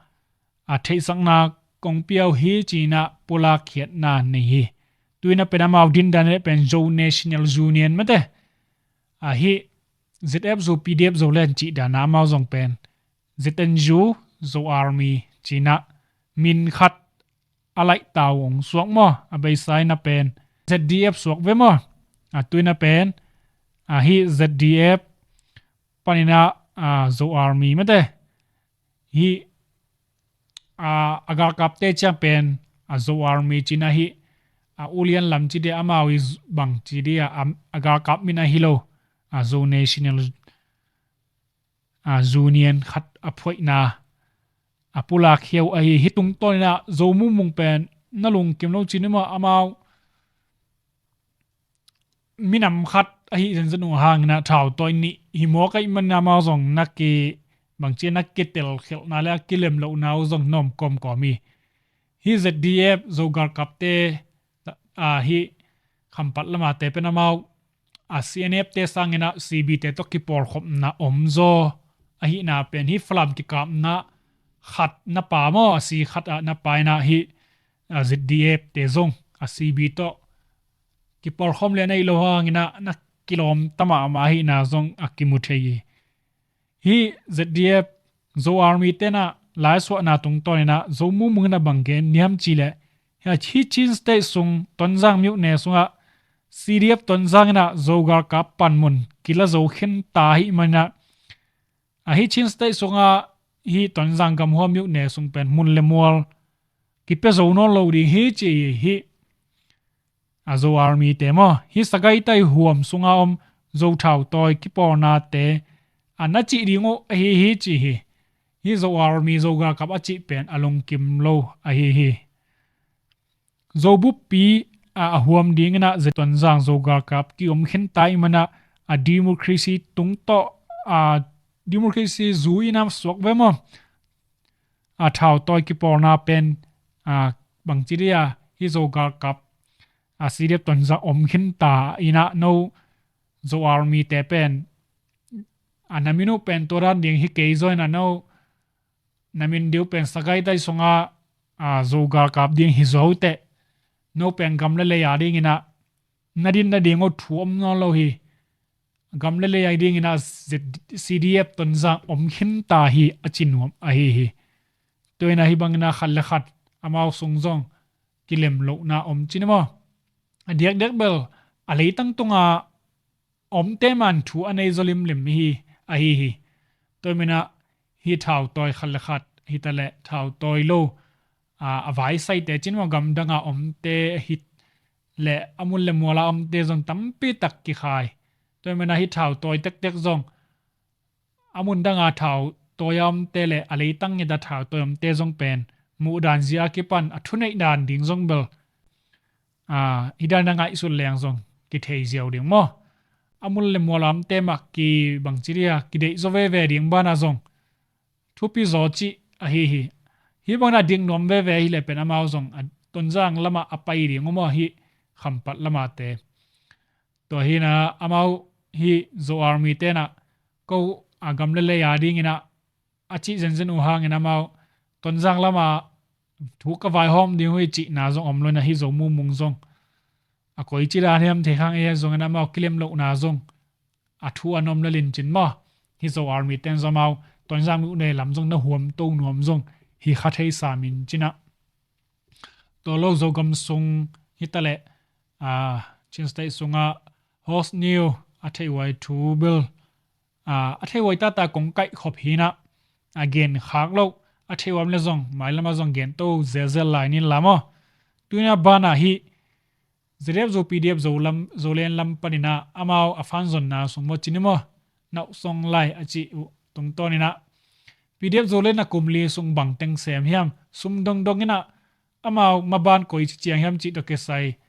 a theihsakna kong pia uh hi cinah pulak khiatna nei hi. Tuinah pen amau dindan le pen Zo National Union mate, a, hih Z F Zo, P D F Zo len cih dana amau zong pen Z N U, Zo Army cinah min khat a laih ta uh ong suak maw, a beisa inah pen Z D F suak ve maw. A, tuinah pen, a, hih Z D F paninah, a, Zo Army mate, hih, a, a galkapte ciang pen, a, Zo Army cinah hih, a, ulian lam ci dia amau i z-, bang ci dia, a, a galkap min ahi lo, a, Zo National, a, Union khat a phuaihna a pulak khia uh ahi hi. Tungtawn inah Zo mumung pen na lungkim lo cin maw, amau minam khat ahi zenzen uh hangin ah thautawi nih hi mawk ahih manin amau zong na ki, bangci na kitel khelhna le a kilem lohna uh zong na om kawmkawm hi. Hih Z D F Zo galkapte, a, hih Khampat lamate pen amau, a, C N F te sangin ah C B te tawh kipawlkhopna om zaw ahihna pen hih Falam kikapna khat na pa maw, a si khat ah na pa inah hih, a, Z D F te zong a C B tawh kipawlkhawm lian ahih lo hangin ah na kilawm ta mahmah ahihna zong a kimu thei hi. Hih Z D F Zo Army tenah laisuahna tungtawn inah Zo mumung inah bang gen niam cihleh, hih Chin State sung Tonzang myone sungah C D F Tonzang inah Zo galkap panmun kila zo khin ta ahih manin ah, ahi Chin State sungah hih Tonzang gamhuam myone sung pen mun le mual kipia zo nawn lo ding hi ci hi. A, Zo Army te maw, hih Sagaitai huam sunga om Zo thautawi kipawlnate a na cih ding uh ahi hi ci hi. Hih Zo Army Zo galkap a cih pen a lungkim lo ahi hi. Zo buppi, a, a huam dingin ah Z Tonzang Zo galkap ki-om khin ta ahih manin ah, a, democracy tungtawn, a, democracy zui inah suak ve maw. A, thautawi kipawlna pen, a, bangci dia hih Zo galkap, a, C D F Tonzang om khin ta inah no Zo Army te pen, a, na min uh pen tua dan ding hi kei zaw inah no na min ding uh pen Sagaitai sungah, a, Zo galkap ding hi zaw uh teh, no pen gam le lei a dingin ah na din na ding uh thu om nawn lo hi. Gam le lei a dingin ah Z-, C D F Tonzang om khin ta hi a ci nuam ahi hi. Tua inah hih bangin ah khat le khat amau sung zong kilem lohna om cin maw. A diakdiak bel a leitang tungah omte man thu a nei zaw limlim hi ahi hi. Tua manin ah hih thautawi khat le khat hi taleh thautawi lo, a, a vaisaite cin maw, gamdanga omte hi leh a mun le muala omte zong tampi tak kikhai. Tua manin ah hih thautawi tektek zong a mundanga thautawi a omte le a leitang ngeta thautawi omte zong pen muhdan zia a kipan a thuneih dan ding zong bel, a, hih dan a ngaihsut leng zong kithei ziau ding maw. A mun le muala omte mah kibangci dia kideih zaw veve ding banah zong thupi zaw cih ahi hi. Hih bangin a dik nuam veve hileh pen amau zong a Tonzang lamah a pai ding uh maw, hih Khampat lamate. Tua hi inah amau hih Zo Army tenah ko a gam le lei a dingin ah a cih zenzen uh hangin amau Tonzang lamah thu ka vaihawm ding uh hi cihna zong om lo inah hih Zo mumung zong a koici dan hiam thei khang ei zongin amau kilem lohna zong a thu a nuam lalin cin maw. Hih Zo Army ten zong amau Tonzang myone lam zong na huam to nuam zong hi kha thei sam in cinah. Tua lo Zogam sung hi taleh, a, Chin State sungah Host New a theihhuai thu bel, a, a theihhuai tata kong kaihkhop hi inah a gen khak loh, a theih huam le zong mailamah zong gen to zelzel lai ning la maw. Tuinah banah hih ZDF Zo, PDF Zo lam, Zoland lam panin ah amau a fan zonna sung maw, cih ni maw, nauhsong lai a cih uh tungtawn in ah PDF Zoland a kum li sung bang teng sem hiam, sum dongdong in ah amau maban koi ci ciang hiam cih tawh kisai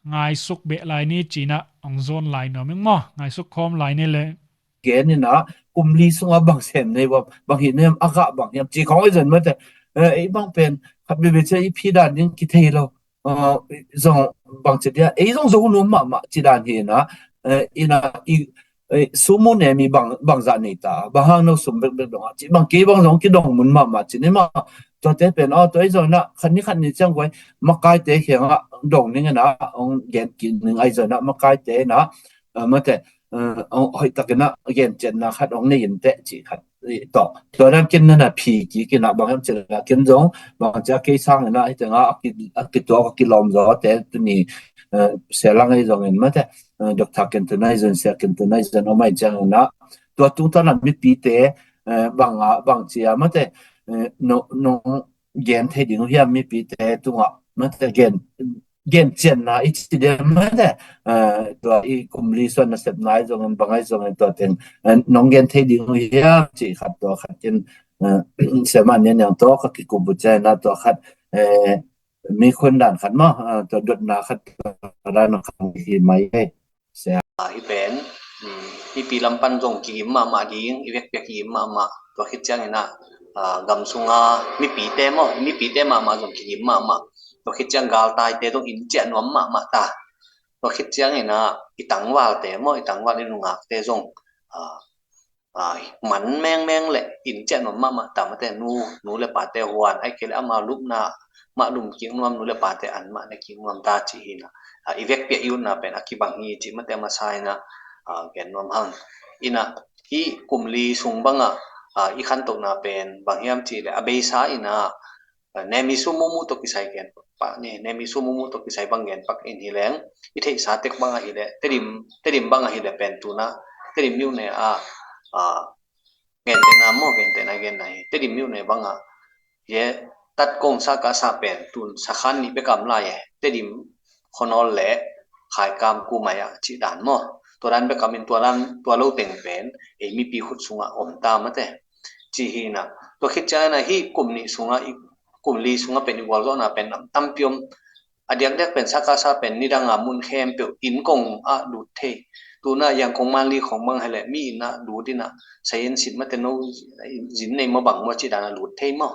ngaisuk beh lai ni, ci-in ah hong zawn lai nuam ing maw, ngaisuk khawm lai ni le. Gen in ah kum li sungah bang sem nei, bang, bang hih nei, a gah bang hiam cih khawng i zon mate. Eh, ei bang pen khat veve ciang i phi dan ding kithei lo. Eh, zong bang ci dia, ei zong zo nuam mahmah ci dan hi in ah, eh, in ah i, eh, sum mu ne mi bang, bang zah nei ta, bang hang no sum bekbek dong a ci, bang kei bang zong kidong mun mahmah ci ni mah. Tuate pen, aw, tua ei zong in ah khat ni khat ni ciang guai makaite kiangah dong ning in ah hong gen kik ning, ei zong in ah makaite in ah, eh, mate, eh, hong hoih takin ah gen ciatna khat hong nei in teh cih khat tawh. Tua dan ken na na phi kik in ah, bang hiam cih leh ken zong bang ci a, kei sang in ah hih tengah a ki, a kituak a kilawm zawte tuni, eh, Sia Lang ei zong in mate, eh, Doctor Ken Tun ei zong, Sia Ken Tun ei zong om ei ciang in ah, tua tungtawn ah mipite, eh, bang a, bang ci a mate, eh, no, nong gen thei ding uh hiam mipite tungah mate, gen gen ciatna i ci diam mate, eh, tua i kum li sung a nasepna ei zong in, bang ei zong in, tua teng, eh, nong gen thei ding uh hiam cih khat, tua khat in, eh, Sia Mah Nian Niang tawh ka kikup uh ciang in ah tua khat, eh, mi khun dan khat maw, eh, tua dotna khat, tua dan khat hi mai ei. Sia. Ah, hih pen, um, mipi lam pan zong kigim mahmah ding, i vekpi a kigim mahmah. Tua khit ciangin ah, ah, gam sunga mipite maw, mipite mahmah zong kigim mahmah. Tua khit ciang galtaite zong in ciah nuam mahmah ta. Tua khit ciangin ah i tangvalte maw, i tangval i nungakte zong, ah, ah, man mengmeng le in ciah nuam mahmah ta mate, nu, nu le pate huan, ahih kei leh amau lupna mah lum kik nuam, nu le pate an mah ne kik nuam ta cih hi in ah, ah, i vekpi a i utna pen a kibang hi cih mate a masa in ah, ah, gen nuam hang. In ah hih kum li sung bangah, ah, i khantohna pen bang hiam cih leh a beisa in ah, ah, Neihmi Sum Mu Mu tawh kisai gen pak ni, Neihmi Sum Mu Mu tawh kisai bang gen pak in hi leng, i theihsa tek bang ahih leh, Tedim, Tedim bang ahih leh pen tu-in ah, Tedim myone ah, ah, gentehna maw, gentehna genna hi, Tedim myone bangah, ye, Tatkong Sakasa pen tu-in sakhan nih bek a om lai e, Tedim Khonol le Khaikam Kumai ah cih dan maw. Tua dan bek a om in, tua dan, tua lo teng pen ei mipi khut sungah om ta mate. Cih hi in ah, tua khit ciangin ah hih kum nih sungah, i kum li sungah pen i gualzawhna pen tampi om. A diakdiak pen Sakasa pen nidang a mun khempeuh inn kong ah lut thei. Tu-in ah Yangon, Mandalay khong bang hi leh mi inn ah lut in ah, sayin sit mate, no zin nei maw bang maw cih dan a lut thei maw.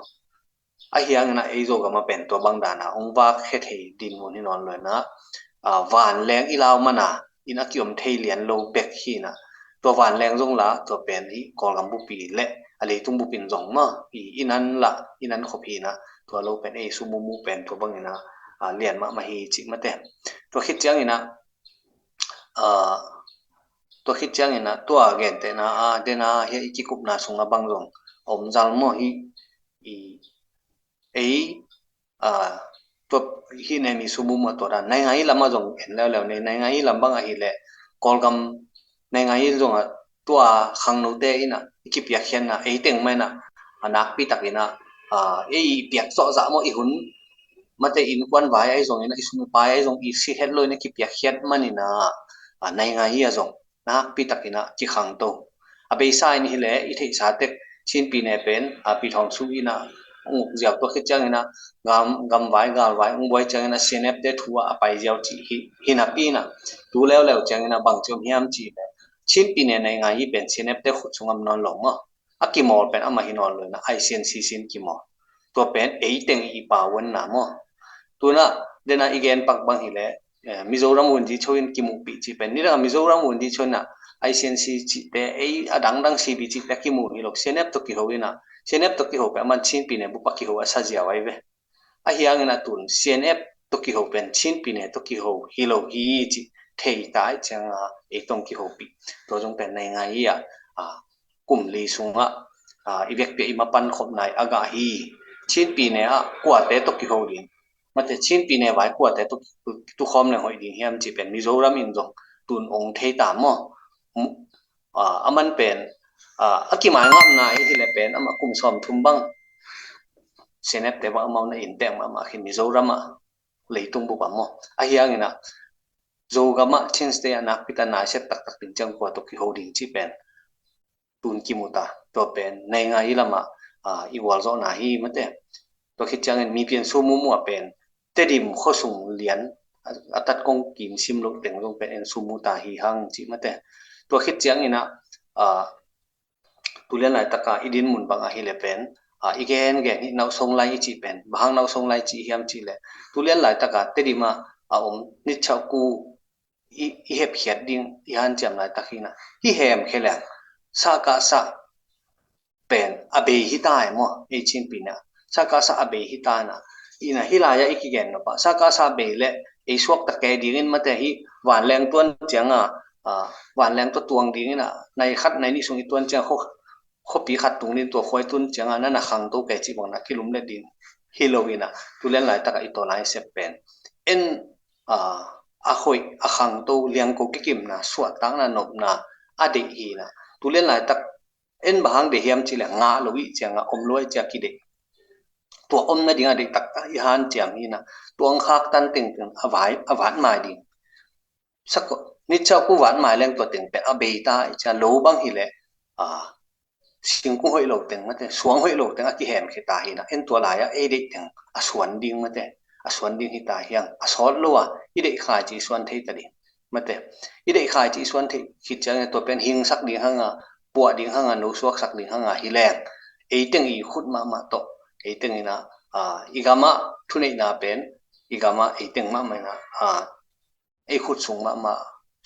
Ahih hangin ah ei Zogam ah pen tua bang dan a hong vakkhia thei dinmun hi nawn lo in ah, ah, vanleng i lau man a, in a kiom thei lian lo bek hi in ah, tua vanleng zong la, tua pen hih Kawlgam bup hi leh a leitung bup in zong maw, i, i nan la, i nan khop hi in ah, tua lo pen ei Sum Mu Mu pen tua bangin ah, ah, lian mahmah hi cih mate. Tua khit ciangin ah, ah, tua khit ciangin ah tua gentehna a, den a, hih i kikupna sungah bang zong a om zal maw, hih i, ei, ah, tua hih Neihmi Sum Mu Mu a tua dan, Naingai lam ah zong en leuleu ni, Naingai lam bang ahih leh, Kawlgam Naingai zong ah tua khangnote in ah i kipiakkhiatna, ei teng mah in ah, a nakpi takin ah, ah, ei i piak zawhzah maw, i hun mate, innkuan vai ahi zongin ah, i sum i pai ahi zong i si het lo in ah kipiakkhiat manin ah, ah, Naingai ah zong nakpi takin ah kikhangto. A beisa in hi leh i theihsa tek Chin Pi Ne pen, a, Pi Thawng Suu in ah hong uk ziau, tua khit ciangin ah gam, gamvai galvai hong buai ciangin ah C N F te thu ah a pai ziau cih hi, hi napi in ah tu leuleu ciangin ah bang ci om hiam cih leh, Chin Pi Ne Naingai pen C N F te khut sung om nawn lo maw. A kimawl pen amah hi nawn lo in ah I C N C C in kimawl. Tua pen ei teng i pau un na maw. Tu-in ah den a i gen pak bang hi leh, eh, Mizoram Wungyi Cho in kimuhpih cih pen, nidang a Mizoram Wungyi Cho in ah I C N C cihte, ei a dangdang C B cihte a kimu hi lo, C N F tawh kiho in ah, C N F tawh kiho pen aman Chin Pi Ne bup a kiho a sa ziau ahi ve. Ahih hangin ah tu-in C N F tawh kiho pen Chin Pi Ne tawh kiho hi lo hi cih thei ta ahih ciangin ah ei tawh hong kihopih. Tua zong pen Naingai ah, ah, kum li sungah, ah, i vekpi a i mapan khopna a gah hi. Chin Pi Ne ah kuate tawh kiho ding, mate, Chin Pi Ne vai kuate tawh tu, tukhawm leng hoih ding hiam cih pen Mizoram in zong tu-in ong thei ta maw. Mu-, ah, aman pen, ah, a kimaingamna i hi leh pen amah kum sawmthum bang C N F te bang amau na in teng mahmah khin Mizoram ah, leitung bup ah maw. Ahih hangin ah Zogam ah Chin State ah nakpi ta naisiat taktak ding ciang kua tawh kiho ding cih pen tun kimu ta. Tua pen naingai i lamah i gualzawhna hi mate. Tua khit ciangin mi pian sumumu a pen Tedim khuasung lian a tat kong kim sim loh teng zong pen en sumu ta hi hang cih mate. Tua khit ciangin ah tulian laitaka i din mun bang ahi le pen i gen gen hi nausong lai i cih pen bang hang nausong lai cih hiam cih le tulian laitaka Tedim ah a om nitchakku i hepkhiat ding i hanciam laitak hi na hi hem khe leng sakasa pen a bei hi ta e maw ei Chin pi na sakasa a bei hi ta na ina hi lai-a i kigen nop ah sakasa bei le ei suakta ke dingin mate hi vanleng tuan cianga vanleng tua tuang dingin a nai khat nai nih sung i tuan ciang khuapi khat tung ding tua khuai tun cianga na na khangto ke cih bang na kilum le ding hi lo ina tulian laitaka i taw lai sep pen en a hoih a khangto liangko kikimna suahtakna nopna a deih hi na tulian laitak en bang hang deih hiam cih le ngah lo ih cianga om luai cia kideih tua om nading a deih tak i hanciam hi na tuang khak tan tengteng a vai a vat mai ding sakua nitchakku vat mai leng tua teng pen a bei ta i cia lo bang hi le singkung hoih lo teng mate suang hoih lo teng a kihem khita hi na en tua lai-a ei deih teng a suan ding mate a suan ding hi ta hiang a sawt lo a i deih khai ci suan thei ta ding mate i deih khai ci suan thei khit ciang tua pen hingsak ding hanga puah ding hanga no suaksak ding hanga hi leng ei teng i khut mahmah tawh ei teng ina i gama thuneihna pen i gama ei teng mahmah ina ei khut sung mahmah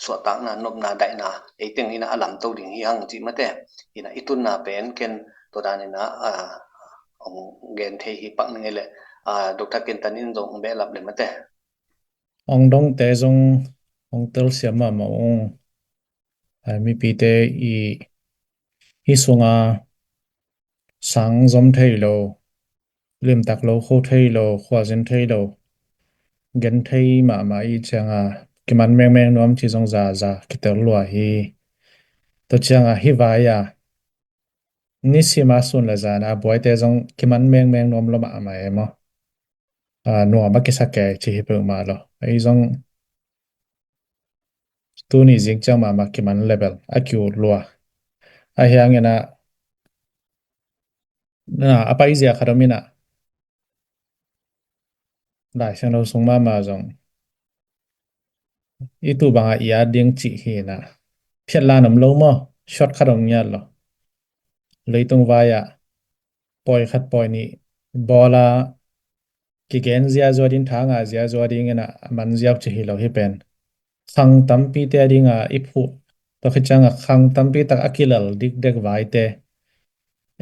suahtakna nopna daihna ei teng ina a lamto ding hi hang cih mate ina i tunna pen ken tua dan ina hong gen thei hi pak ning le Dr. Kentan in zong hong behlap le mate. Hong dongte zong hong telsiam mahmah ung. Mipite i hi sunga sang zom thei lo limtak lo kho thei lo khuazin thei lo gen thei mahmah i cianga kiman mengmeng nuam ci zong zaza kitel lua hi. Tua cianga hi vai-a nisima sun le zana buaite zong kiman mengmeng nuam lo mahmah e maw? Nuam a kisak e ci hi peuhmah lo ei zong tuni zing ciang mahmah kiman level a kiut lua a hiangina a paizia khat om ina Lai Siangtho sung mahmah zong i tu banga i at ding cih hi na phiatlan om lo maw shortcut om ngiat lo leitung vai-ah pawi khat pawi nih bawla kigen ziazua ding thanga ziazua ding ina man ziau ci hi lo hi pen khang tampite dinga i phuh tua khit cianga khang tampi tak a kilal dikdek vaite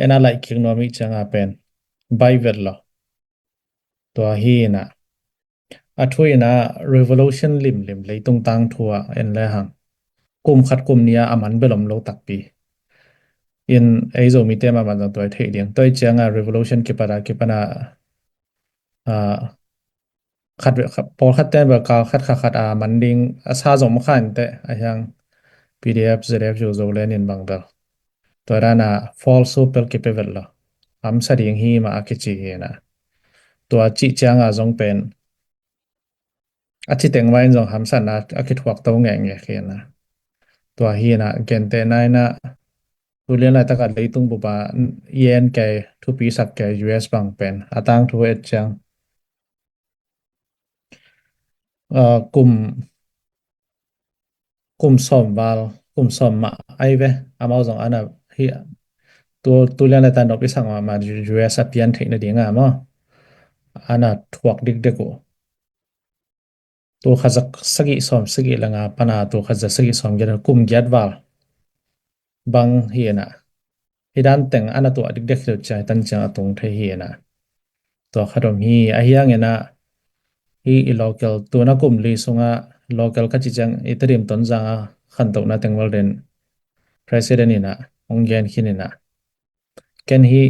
ena laih kik nuam ih cianga pen bai vet lo. Tua hi ina a thu ina revolution limlim leitung tangthu ah en le hang kum khat kum nia a man belom lo takpi in ei Zomite mahmah zong tuai theih ding tuai cianga revolution kipata kipana khat pawlkhat ten bel kal khat kha khat a man ding a sa zong makha inteh a hiang PDF ZF Zoland in bang bel tua dana false hope bel kipe vet lo. Hamsa ding hi mah a kici hi na tua cih cianga zong pen a ci teng mah in zong hamsatna a kithuak to ngekngek hi na tua hi na gentehna ina tulian laitaka leitung bupa yen kei thupi sak kei US bang pen a tangthu et ciang kum kum sawm val kum sawm mah ai ve amau zong ana hi tulian laita nop i sak mahmah US a pian theih nadinga maw ana thuak dikdek uh. Tul khat za sagih sawm sagih le nga pana tul khat za sagih sawm giat kum giat val bang hi ina hi dan teng ana tuah dikdek hi lo ciang hi tan ciang a tung thei hi ina tua khat om hi a hiang ina hi i local tuna kum li sunga local ka ci ciang i Tedim Tonzang a khantohna teng val den president ina hong gen khin ina ken hi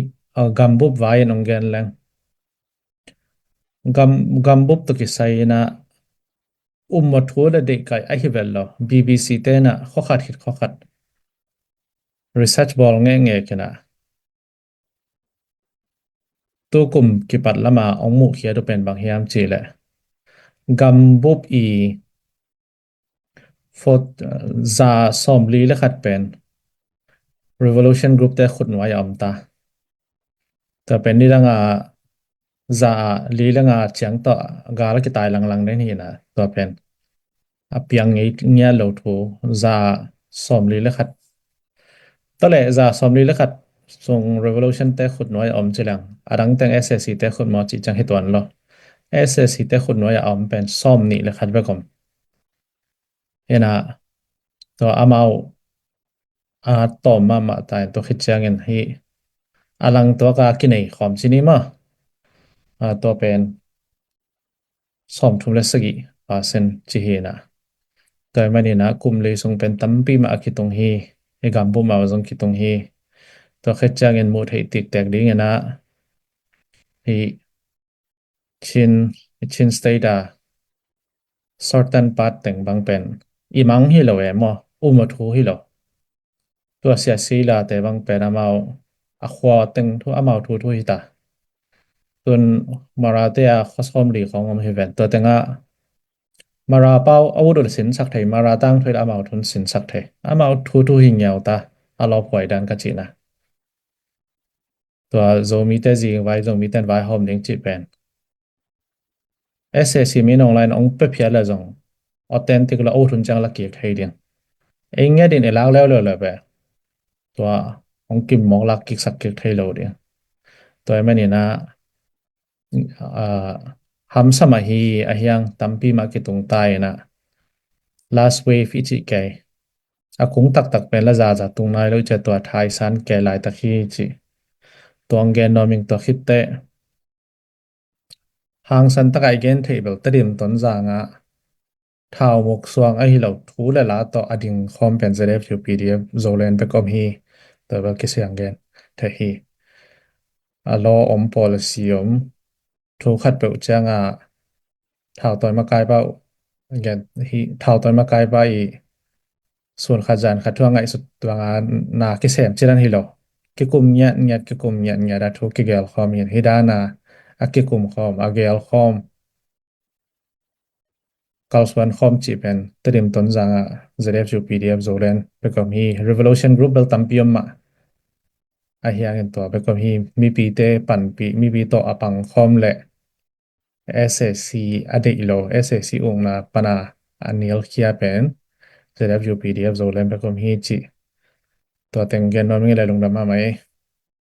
gambup vai in hong gen leng gam gambup tawh kisai ina um maw thu le deihkaih ahi vel lo BBC te ina khokhat khit khokhat research bawl ngekngek ina tukum kipat lama hong muhkhiat uh pen bang hiam cih leh gambup i Fourth, za sawmli le khat pen Revolution Group te khut nuai a om ta. Tua pen nidang a za li le nga ciang tawh gal a kitai langlang den hi na, tua pen a piang ngei ngiat lo thu, za sawmli le khat. Tua le za sawmli le khat sung Revolution te khut nuai a om ci leng, a dang teng SAC te khut maw ci ciang hi tuan lo. SAC te khut nuai a om pen sawmnih le khat bek om. Hi na, tua amau a tawm mahmah ta in tua khit ciangin hi a lang tuak a kinei khawm ci ni maw. A, tua pen sawmthum le sagih percent ci hi na. Tua hi manin a kum li sung pen tampi mah a kitung hi, i gam bup mah zong kitung hi. Tua khit ciangin muh theih tiktek dingin a, hi Chin, Chin State a certain part teng bang pen i mang hi lo e maw, um a thu hi lo. Tua siasi la te bang pen amau a khua teng thu, amau thu thu hi ta. Tun Mara te a khua sawmli khawng om hi ven. Tua teng a Mara pau a ut ul sinsak thei, Mara tangthu i la amau thun sinsak thei. Amau thu thu hi ngiau ta, a lawphuai dan ka cihna. Tua Zomite zing vai, Zomite vai hawm ding cih pen SAC mi nong lain ong pia phiat le zong authentic la, o thun ciang la kik thei ding. Ei nge din i lak leuleu le pe, tua ong kim mawk lak kiksak kik thei lo ding. Tua i manin a, a, hamsa mah hi, a hiang tampi mah kitung ta in a, last wave i cih kei. A kung taktak pen la zaza tung nai lo i cia, tua thaisan kei laitak hi ci. Tuang gen nuam ing tua khitte. Hangsan takah i gen theih bel Tedim Tonzang ah thau muk suang ahi lo thu le la tawh a ding khawm pen ZFU PDF Zoland bek om hi. Tua bel kisiang gen thei hi. A law om, policy om, thu khat peuh ciangah thau tawi makai pah uh gen hi. Thau tawi makai pah i sun khat zan khat thu a ngaihsut tuang a na kisem cilan hi lo. Kikum ngiat ngiat, kikum ngiat ngiat a thu kigel khawm hi. Hi dan a, a kikum khawm, a gel khawm, kalsuan khawm cih pen Tedim Tonzang ah ZFU PDF Zoland bek om hi. Revolution group bel tampi om mah. A hiangin tua bek om hi. Mipite panpih, mipi tawh a pang khawm le SAC a deih lo, SAC ukna pana a nialkhia pen ZFU PDF Zoland bek om hi cih. Tua teng gen nuam ing le, lungdam mahmah ei.